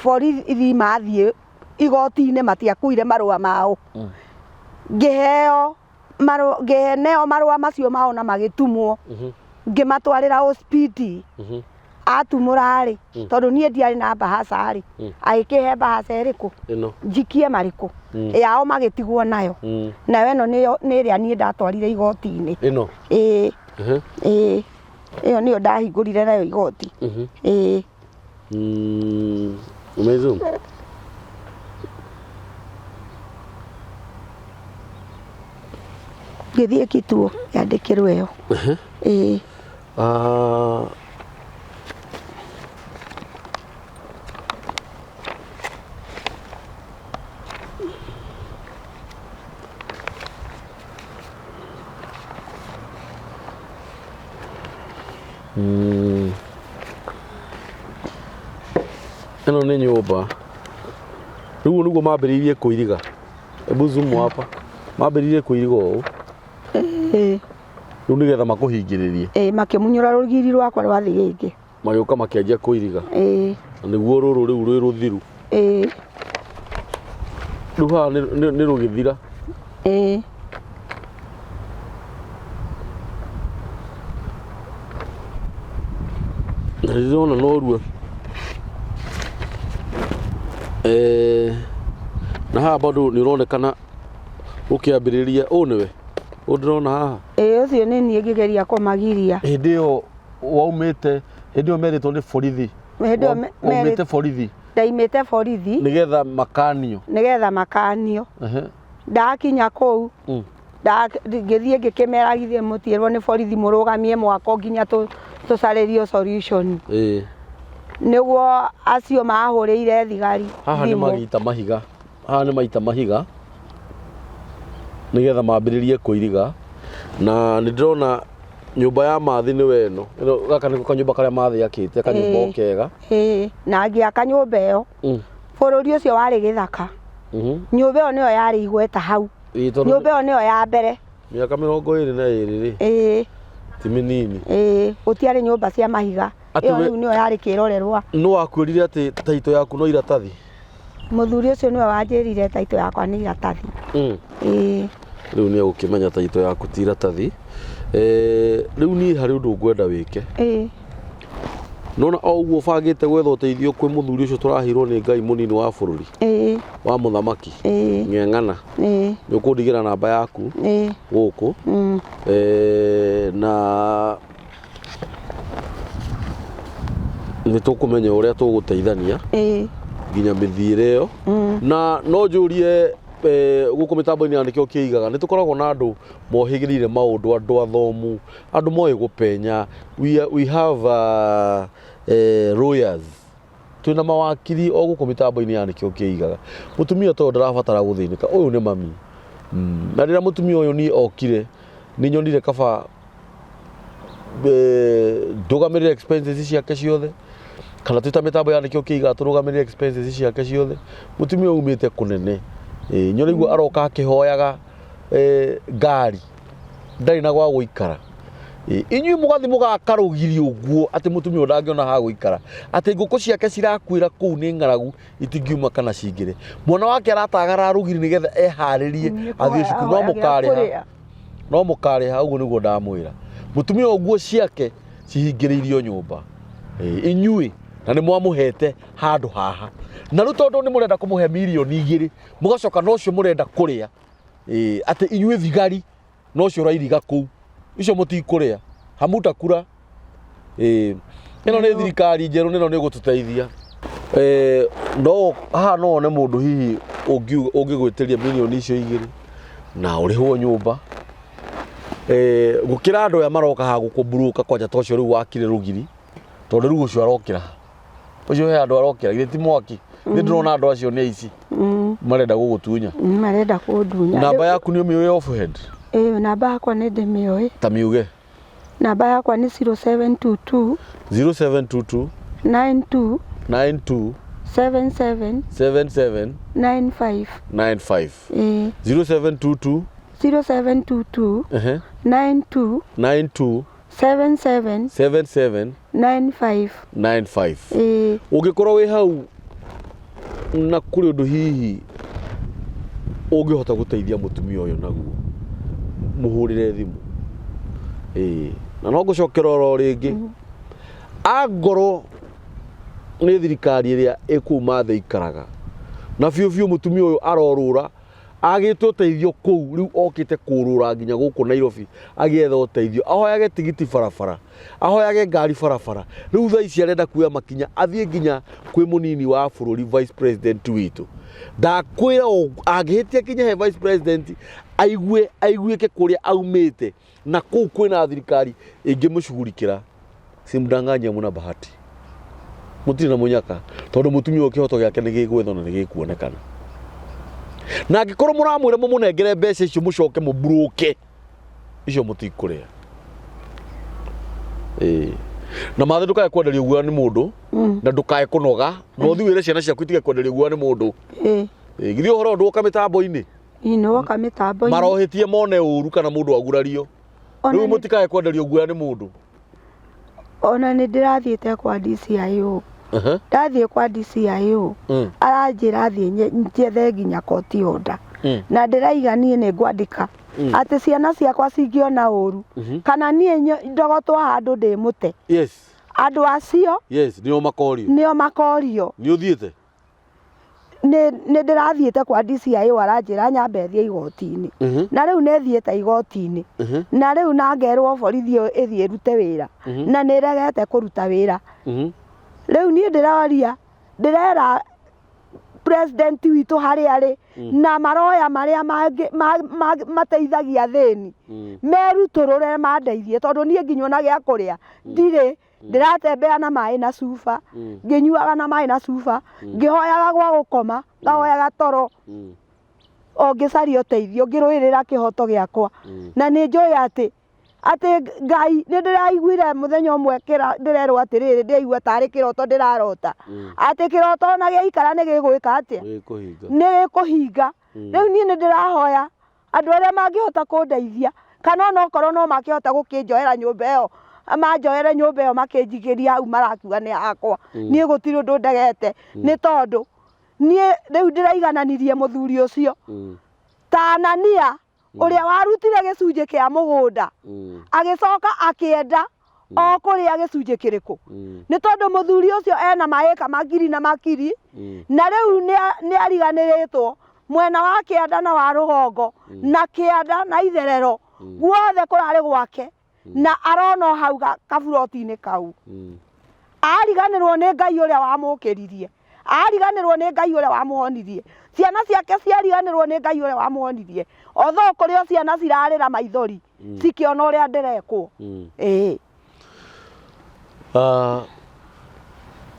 Borithi mathiĩ igoti-inĩ matiakuire marũa mao. Ngĩheo marũa, ngĩneo marũa macio mao na magĩtumwo. Ngĩmatwarĩra OCPD. Atumũra rĩ, tondũ niĩ ndiarĩ na bahasha rĩ, agĩkĩhe bahasha ĩrĩkũ? Ĩno. Njikie marĩkũ? Yao magĩtigwo nayo. Nayo ĩno nĩyo nĩ ĩrĩa niĩ ndatwarire igoti-inĩ. Ĩno? Ĩĩ. Ĩĩ. Ĩyo nĩyo ndahingũrire nayo igoti. Ĩĩ. Umezoom? Ngĩthiĩ kituo yandĩkĩrwo ĩyo. Ĩĩ. Ah, Ĩno nĩ nyũmba. Rĩu ũũ nĩguo mambĩrĩirie kũiriga. Hebu zoom hapa. Mambĩrĩirie kũiriga ũũ. Ĩĩ. Rĩu nĩgetha makũhingĩrĩrie. Ĩĩ makĩmunyũra rũgiri rwakwa rwa thĩgĩngĩ. Magĩũka makĩanjia kũiriga. Ĩĩ. Na nĩguo rũrũ rĩu rwĩ rũthiru. Ĩĩ. Rĩu haha nĩ rũgĩthira. Ĩĩ. Na ndĩrona no ruo. Eh, na haha bado nĩ ũronekana ũkĩambĩrĩria ũũ nĩwe ũũ ndĩrona haha. Ĩĩ ũcio nĩ niĩ ngĩgeria kũmagiria. Hĩndĩ ĩyo waumĩte hĩndĩ ĩyo merĩtwo nĩ borithi. Hĩndĩ ĩyo Waumĩte borithi. Ndaimĩte borithi. Nĩgetha makanio. Nĩgetha makanio. Ndakinya kũu ngĩthiĩ ngĩkĩmera githĩ mũtiĩrwo nĩ borithi mũrũgamie mwako nginya tũcarĩrio solution. Ĩĩ. Nĩguo acio mahũrĩire thigari Haha nĩ thimũ. magita mahiga. Haha nĩ maita mahiga nĩgetha mambĩrĩrie kũiriga na nĩ ndĩrona nyũmba ya Mathi nĩwe ĩno. Ĩno gaka nĩko kanyũmba karĩa Mathi akĩte kanyũmba o kega. Ĩĩ, na ngĩaka nyũmba ĩyo. Bũrũri ũcio warĩ gĩthaka. Nyũmba ĩyo nĩyo yarĩ igweta hau. Ĩĩ, tondũ Nyũmba ĩyo nĩyo ya mbere. Mĩaka 22 rĩ. Ĩĩ. Ti mĩnini. Ĩĩ, gũtiarĩ nyũmba cia mahiga. Atĩ Ĩyo we- rĩu nĩyo yarĩ kĩrorerwa. Nũ wakwĩrire atĩ taito yaku no iratathi? Mũthuri ũcio nĩwe wanjĩrire taito yakwa nĩ iratathi. Ĩĩ. Rĩu nĩ egũkĩmenya taito yaku ti iratathi. Eh, rĩu niĩ harĩ ũndũ ngwenda wĩke. Ĩĩ. Nona o ũguo ũbangĩte gwetha ũteithio kwĩ mũthuri ũcio tũraheirwo nĩ Ngai mũnini wa bũrũri. Ĩĩ. Wa mũthamaki. Ĩĩ. Ng'eng'ana. Ĩĩ. Nĩ ũkũndigĩra namba yaku. Ĩĩ. Gũkũ. Eh, na nĩ tũkũmenya ũrĩa tũgũteithania. Ĩĩ. Nginya mĩthiĩre ĩyo. Na no njũrie gũkũ mĩtambo-inĩ ya nĩkĩo kĩigaga nĩ tũkoragwo na andũ mohĩgĩrĩire maũndũ, andũ athomu, andũ moĩ gũpenya. We have lawyers. Twĩna mawakiri o gũkũ mĩtambo-inĩ ya nĩkĩo kĩigaga. Mũtumia ta ũyũ ndarabatara gũthĩnĩka, ũyũ nĩ mami. Na rĩrĩa mũtumia ũyũ niĩ okire, nĩ nyonire kaba ndũgamĩrĩre expenses ciake ciothe, kana twĩ ta mĩtambo ya nĩkĩo kĩigaga tũrũgamĩrĩre expenses ciake ciothe. Mũtumia ũyũ umĩte kũnene. Nyonaigua aroka akĩhoyaga ngari, ndarĩ na gwa gũikara. Inyuĩ mũgathiĩ mũgaka rũgiri ũguo atĩ mũtumia ũyũ ndangĩona ha gũikara, atĩ ngũkũ ciake cirakuĩra kũu nĩ ng'aragu itingiuma kana cingĩre. Mwana wake aratagara rũgiri nĩgetha eharĩrie athiĩ cukuru, no mũkarĩha. No mũkarĩha, ũguo nĩguo ndamwĩra. Mũtumia ũyũ nguo ciake cihingĩrĩirio nyũmba. Inyuĩ na nĩ mwamũhete handũ haha. Na rĩu tondũ nĩ mũrenda kũmũhe mirioni igĩrĩ, mũgacoka no ũcio mũrenda kũrĩa. Atĩ inyuĩ thigari no ũcio ũrairiga kũu. Icio mũtikũrĩa. Hamutakura. Ĩno nĩ thirikari njerũ, ĩno nĩ ĩgũtũteithia. No haha no wone mũndũ hihi ũngĩgwĩtĩria mirioni icio igĩrĩ na ũrĩhwo nyũmba. Gũkĩra andũ aya maroka haha gũkũmburuka kwanja ta ũcio rĩu wakire rũgiri, tondũ rĩu ũcio arokĩra. Ũcio he andũ arokĩra, githĩ ti mwaki? Nĩ ndĩrona andũ acio nĩ aici. Marenda gũgũtunya. Marenda kũndunya. Namba yaku nĩ ũmĩũĩ off head? Ĩĩ, namba yakwa nĩ ndĩmĩũĩ. Ta miuge. Namba yakwa nĩ 0722. 0722. 92. 92. 77. 77. 95. 95. Ĩĩ. 0722. 0722. 92. 92. 77. 77. 95. 95. Ĩĩ. Ũngĩkorwo wĩ hau na kũrĩ ũndũ hihi ũngĩhota gũteithia mũtumia ũyũ naguo, mũhũrĩre thimũ. Ĩĩ. Na no ngũcokera oro rĩngĩ. Angorwo nĩ thirikari ĩrĩa ĩkuma thĩ ikaraga, na biũ biũ mũtumia ũyũ arorũra agĩte ũteithio kũu, rĩu okĩte kũrũra nginya gũkũ Nairobi agĩetha ũteithio, ahoyage tigiti barabara, ahoyage ngari barabara. Rĩu thaa ici arenda kuoya makinya athiĩ nginya kwĩ mũnini wa bũrũri, vice president witũ. Ndakwĩra angĩhĩtia kinya he vice president, aiguĩke kũrĩa aumĩte, na kũu kwĩna thirikari ĩngĩmũcugurikĩra. Simdanganye hamuna bahati. Mũtirĩ na mũnyaka tondũ mũtumia ũyũ kĩhoto gĩake nĩ gĩgwethwo na nĩ gĩkuonekana. Na angĩkorwo mũramwĩra mũmũnengere mbeca icio mũcoke mũmburũke icio mũtikũrĩa. Ĩĩ. Na mathe ndũkae kwenderio guoya nĩ mũndũ na ndũkae kũnoga na ũthiĩ wĩre ciana ciaku itige kwenderio guoya nĩ mũndũ. Ĩĩ. Ĩĩ, githĩ ũhoro ũyũ ndwoka mĩtambo-inĩ? Ĩĩ nĩ woka mĩtambo-inĩ. Marohĩtie mone ũru kana mũndũ agurario. Ona Rĩu nĩ- mũtikae kwenderio guoya nĩ mũndũ. Ona nĩ ndĩrathiĩte kwa DCIO. Ndathiĩ kwa DCIO aranjĩra thiĩ njethe nginya court order. Na ndĩraiga niĩ nĩ ngwandĩka atĩ ciana ciakwa cingĩona ũru kana niĩ ndogotwo handũ ndĩ mũte. Andũ acio Yes, nĩo makorio. Nĩo makorio. Nĩ ũthiĩte? Nĩ nĩ ndĩrathiĩte kwa DCIO aranjĩra nyambe thiĩ igoti-inĩ. Na rĩu nĩ thiĩte igoti-inĩ. Na rĩu na ngerwo borithi ĩyo ĩthiĩ ĩrute wĩra. Na nĩ ĩregete kũruta wĩra. Rĩu niĩ ndĩroria, ndĩrera president witũ harĩa arĩ na maroya marĩa mateithagia athĩni merutũrũre mandeithie tondũ niĩ nginya ona gĩa kũrĩa ndirĩ. Ndĩratembea na maĩ na cuba, ngĩnyuaga na maĩ na cuba, ngĩhoyaga gwa gũkoma, ngahoyaga toro, o ngĩcaria ũteithio, ngĩrũĩrĩra kĩhoto gĩakwa. Na nĩ njũĩ atĩ, atĩ Ngai, nĩ ndĩraiguire mũthenya ũmwe ndĩrerwo atĩrĩrĩ, ndĩraigua tarĩ kĩroto ndĩrarota, atĩ kĩroto ona gĩaikara nĩ gĩgwĩka atĩa? Nĩ gĩkũhinga. Rĩu niĩ nĩ ndĩrahoya andũ arĩa mangĩhota kũndeithia kana ona okorwo no makĩhota gũkĩnjoera nyũmba ĩyo, manjoere nyũmba ĩyo makĩnjigĩrie hau marakiuga nĩ hakwa, niĩ gũtirĩ ũndũ ndegete, nĩ tondũ niĩ rĩu ndĩraigananirie mũthuri ũcio ta Anania ũrĩa warutire gĩcunjĩ kĩa mũgũnda agĩcoka akĩenda o kũrĩa gĩcunjĩ kĩrĩkũ, nĩ tondũ mũthuri ũcio ena maĩka makiri na makiri, na rĩu nĩ ariganĩrĩtwo mwena wa kĩanda na wa rũgongo na kĩanda na itherero guothe kũrarĩ gwake, na arona o hau kaburoti-inĩ kau. Ariganĩrwo nĩ Ngai ũrĩa wamũkĩririe, ariganĩrwo nĩ Ngai ũrĩa wamũhonirie, ciana ciake ciariganĩrwo nĩ Ngai ũrĩa wamũhonirie, although kũrĩ o ciana cirarĩra maithori cikĩona ũrĩa ndĩrekwo. Ĩĩ. Ah,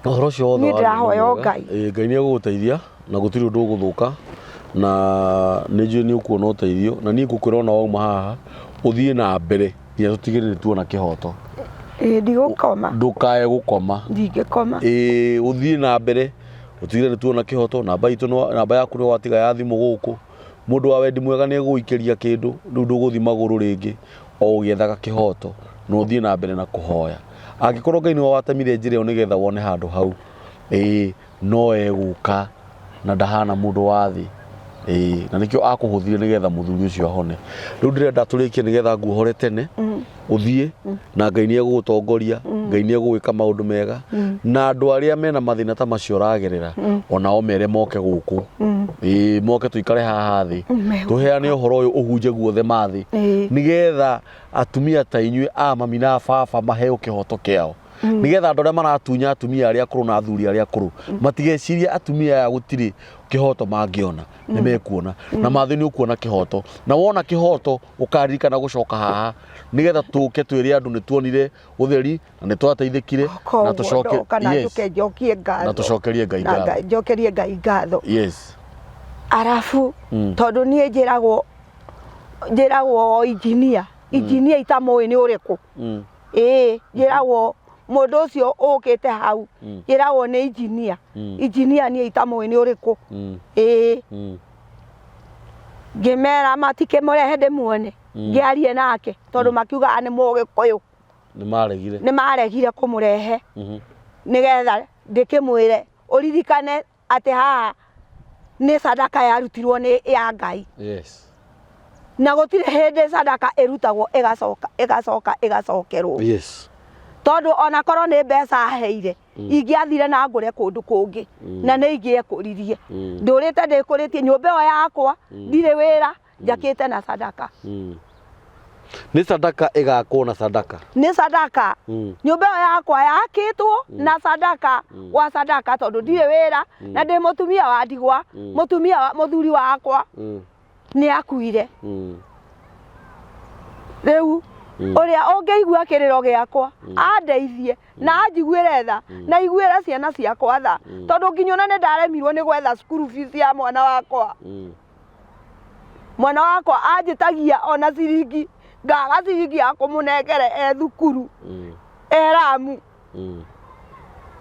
ũhoro ũcio wothe Niĩ waria nĩ ndĩrahoya o mwega. Ngai. Ĩĩ, Ngai nĩ egũgũteithia na gũtirĩ ũndũ ũgũthũka na nĩ njũĩ nĩ ũkuona ũteithio na niĩ ngũkwĩra ona wauma haha ũthiĩ na mbere nginya tũtigĩrĩre nĩ tuona kĩhoto. Ĩĩ ndigũkoma. Ndũkae gũkoma. Ndingĩkoma. Ĩĩ ũthiĩ na mbere ũtigĩrĩre nĩ tuona kĩhoto. Namba itũ namba yaku nĩ watiga ya thimũ gũkũ. Mũndũ wa wendi mwega nĩ egũgũikĩria kĩndũ rĩu ndũgũthiĩ magũrũ rĩngĩ o ũgĩethaga kĩhoto na ũthiĩ na mbere na kũhoya. Angĩkorwo Ngai nĩwe watemire njĩra ĩyo nĩgetha wone handũ hau, ĩĩ no egũka na ndahana mũndũ wa thĩ. Ĩĩ na nĩkĩo akũhũthire nĩgetha mũthuri ũcio ahone. Rĩu ndĩrenda tũrĩkie nĩgetha nguohore tene ũthiĩ na Ngai nĩ egũgũtongoria, Ngai nĩ egũgwĩka maũndũ mega na andũ arĩa mena mathĩna ta macio ũragerera onao mere moke gũkũ. Ĩĩ moke tũikare haha thĩ tũheane ũhoro ũyũ ũhunje guothe mathĩ nĩgetha atumia ta inyuĩ a mami na baba maheo kĩhoto kĩao. Nĩgetha andũ arĩa maratunya atumia arĩa akũrũ na athuri arĩa akũrũ matigecirie atumia aya gũtirĩ kĩhoto mangĩona, nĩ mekuona. Na mathĩ nĩ ũkuona kĩhoto, na wona kĩhoto ũkaririkana gũcoka haha nĩgetha tũke twĩre andũ nĩ tuonire ũtheri na nĩ twateithĩkire na Koguo tũcoke ndoka na yes. njũke njokie ngatho. Na tũcokerie Ngai Na ngatho. Njokerie Ngai ngatho. Yes. Arabu tondũ niĩ njĩragwo o engineer, engineer itamũĩ nĩ ũrĩkũ. Ĩĩ, njĩragwo mũndũ ũcio ũkĩte hau, njĩragwo nĩ engineer. Engineer niĩ itamũĩ nĩ ũrĩkũ. Ĩĩ. Ngĩmera matikĩmũrehe ndĩmuone, ngĩarie nake tondũ makiugaga nĩ Mũgĩkũyũ. Nĩ maregire. Nĩ maregire kũmũrehe. Nĩgetha ndĩkĩmwĩre ũririkane atĩ haha nĩ sadaka yarutirwo nĩ ya Ngai. Yes. Na gũtirĩ hĩndĩ sadaka ĩrutagwo ĩgacoka ĩgacoka ĩgacokerwo. Yes. Tondũ ona korwo nĩ mbeca aheire, ingĩathire na ngũre kũndũ kũngĩ, na nĩ ingĩekũririe. Ndũrĩte ndĩkũrĩtie nyũmba ĩyo yakwa, ndirĩ wĩra, njakĩte na sadaka. Nĩ sadaka ĩgakwo na sadaka. Nĩ sadaka. Nyũmba ĩyo yakwa yakĩtwo na sadaka, gwa sadaka tondũ ndirĩ wĩra, na ndĩ mũtumia wa ndigwa, mũtumia wa mũthuri wakwa nĩ akuire. Rĩu Ũrĩa ũngĩigua kĩrĩro gĩakwa andeithie na anjiguĩre tha na iguĩre ciana ciakwa tha, tondũ nginya ona nĩ ndaremirwo nĩ gwetha cukuru fees ya mwana wakwa. Mwana wakwa anjĩtagia ona ciringi, ngaga ciringi ya kũmũnengere e thukuru, e Ramu,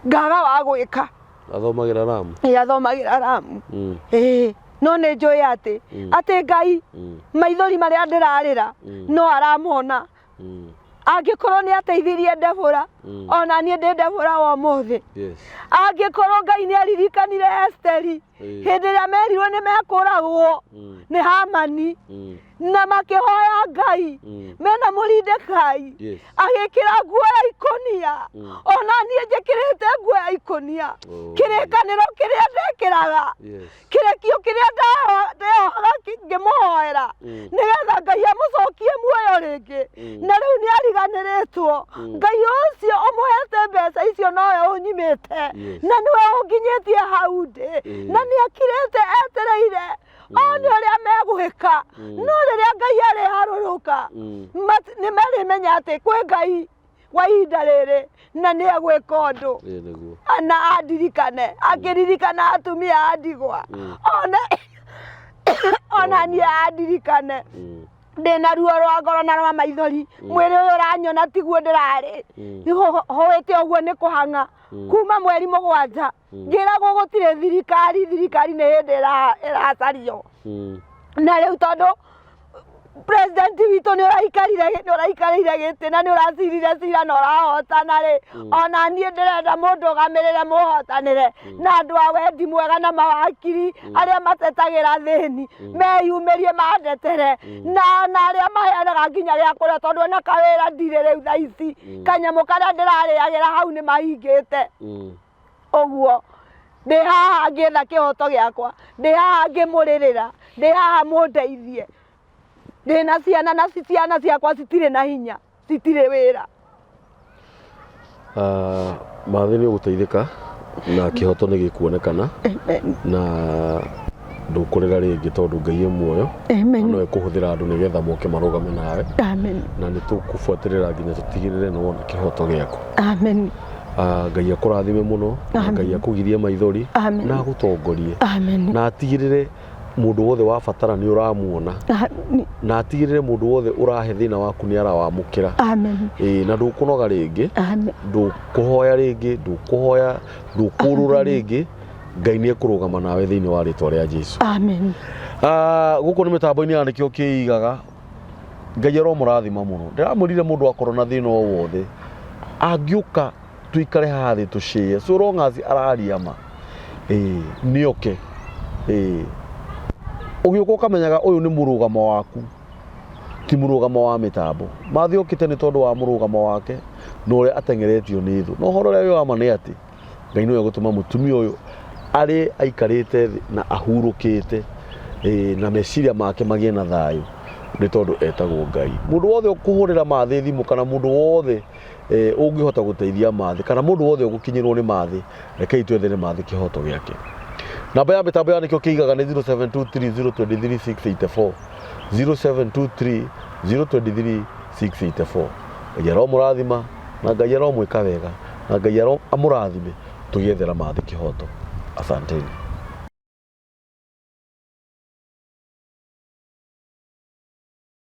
ngaga wa gwĩka. Athomagĩra Ramu? Ĩ, athomagĩra Ramu. Ĩĩ, no nĩ njũĩ atĩ atĩ Ngai maithori marĩa ndĩrarĩra no aramona. Angĩkorwo nĩ ateithirie Debora, ona niĩ ndĩ Debora wa ũmũthĩ. Angĩkorwo Ngai nĩ aririkanire Esteri hĩndĩ ĩrĩa merirwo nĩ mekũragwo nĩ Hamani, na makĩhoya Ngai mena Mũridekai, agĩkĩra nguo ya ikũnia, ona niĩ njĩkĩrĩte nguo ya ikũnia. Kĩrĩkanĩro kĩrĩa ndekĩraga, kĩrekio kĩrĩa ndeohaga ngĩmũhoera nĩgetha Ngai amũcokie muoyo rĩngĩ, na rĩu nĩ ariganĩrĩtwo. Ngai ũcio ũmũhete mbeca icio nowe ũnyimĩte, na nĩwe ũnginyĩtie hau ndĩ, na nĩ akirĩte etereire one ũrĩa megwĩka. No rĩrĩa Ngai arĩharũrũka, nĩ marĩmenya atĩ kwĩ Ngai wa ihinda rĩrĩ na nĩ egwĩka ũndũ. Ĩĩ nĩguo. Na andirikane, akĩririkana atumia a ndigwa, ona niĩ andirikane. Ndĩna ruo rwa ngoro na rwa maithori, mwĩrĩ ũyũ ũranyona tiguo ndĩrarĩ. Hũĩte ũguo nĩ kũhang'a kuma mweri 7, ngĩragwo gũtirĩ thirikari, thirikari nĩ hĩndĩ ĩracario. Na rĩu tondũ president witũ nĩ ũraikarire, nĩ ũraikarĩire gĩtĩ na nĩ ũracirire cira na ũrahotana rĩ, ona niĩ ndĩrenda mũndũgamĩrĩre, mũhotanĩre na andũ a wendi mwega na mawakiri arĩa matetagĩra thĩni meyumĩrie mandetere, na ona arĩa maheanaga nginya gĩa kũrĩa, tondũ ona kawĩra ndirĩ rĩu thaa ici, kanyamũ karĩa ndĩrarĩagĩra hau nĩ mahingĩte. Ũguo ndĩ haha ngĩetha kĩhoto gĩakwa, ndĩ haha ngĩmũrĩrĩra, ndĩ haha mũndeithie. Ndĩna ciana na ciana ciakwa citirĩ na hinya, citirĩ wĩra. Mathĩ nĩ ũgũteithĩka na kĩhoto nĩ gĩkuonekana na ndũkũrĩra rĩngĩ, tondũ Ngai e muoyo na no ekũhũthĩra andũ nĩgetha moke marũgame nawe. Amen. Na nĩ tũkũbuatĩrĩra nginya tũtigĩrĩre nĩ wona kĩhoto gĩaku. Amen. Ngai akũrathime mũno, na Ngai akũgirie maithori na agũtongorie na atigĩrĩre mũndũ wothe wa batara nĩ ũramuona, na atigĩrĩre mũndũ wothe ũrahe thĩna waku nĩ arawamũkĩra. Amen. Ĩĩ, na ndũkũnoga rĩngĩ, ndũkũhoya rĩngĩ, ndũkũhoya, ndũkũrũra rĩngĩ. Ngai nĩ ekũrũgama nawe thĩinĩ wa rĩtwa rĩa Jesu. Amen. Gũkũ nĩ mĩtambo-inĩ ya nĩkĩo kĩigaga. Ngai aromũrathima mũno. Ndĩramwĩrire mũndũ akorwo na thĩna o wothe angĩũka tuikare haha thĩ tũcĩe, so long as araria ma, ĩĩ nĩoke. Ĩĩ ũgĩũka ũkamenyaga ũyũ nĩ mũrũgamo waku, ti mũrũgamo wa mĩtambo. Mathĩ okĩte nĩ tondũ wa mũrũgamo wake na ũrĩa ateng'eretio nĩ thũ. No ũhoro ũrĩa wĩ wa ma nĩ atĩ Ngai nĩwe gũtũma mũtumia ũyũ arĩ aikarĩte thĩ na ahurũkĩte, na meciria make magĩe na thayũ, nĩ tondũ etagwo Ngai. Mũndũ wothe ũkũhũrĩra Mathĩ thimũ, kana mũndũ wothe ũngĩhota gũteithia Mathĩ, kana mũndũ wothe ũgũkinyĩrwo nĩ Mathĩ, rekei twethere Mathĩ kĩhoto gĩake. Namba ya mĩtambo ya nĩkĩo kĩigaga nĩ 0723023684, 0723023684. Ngai aromũrathima na Ngai aromwĩka wega na Ngai amũrathime tũgĩethera Mathĩ kĩhoto. Asanteni.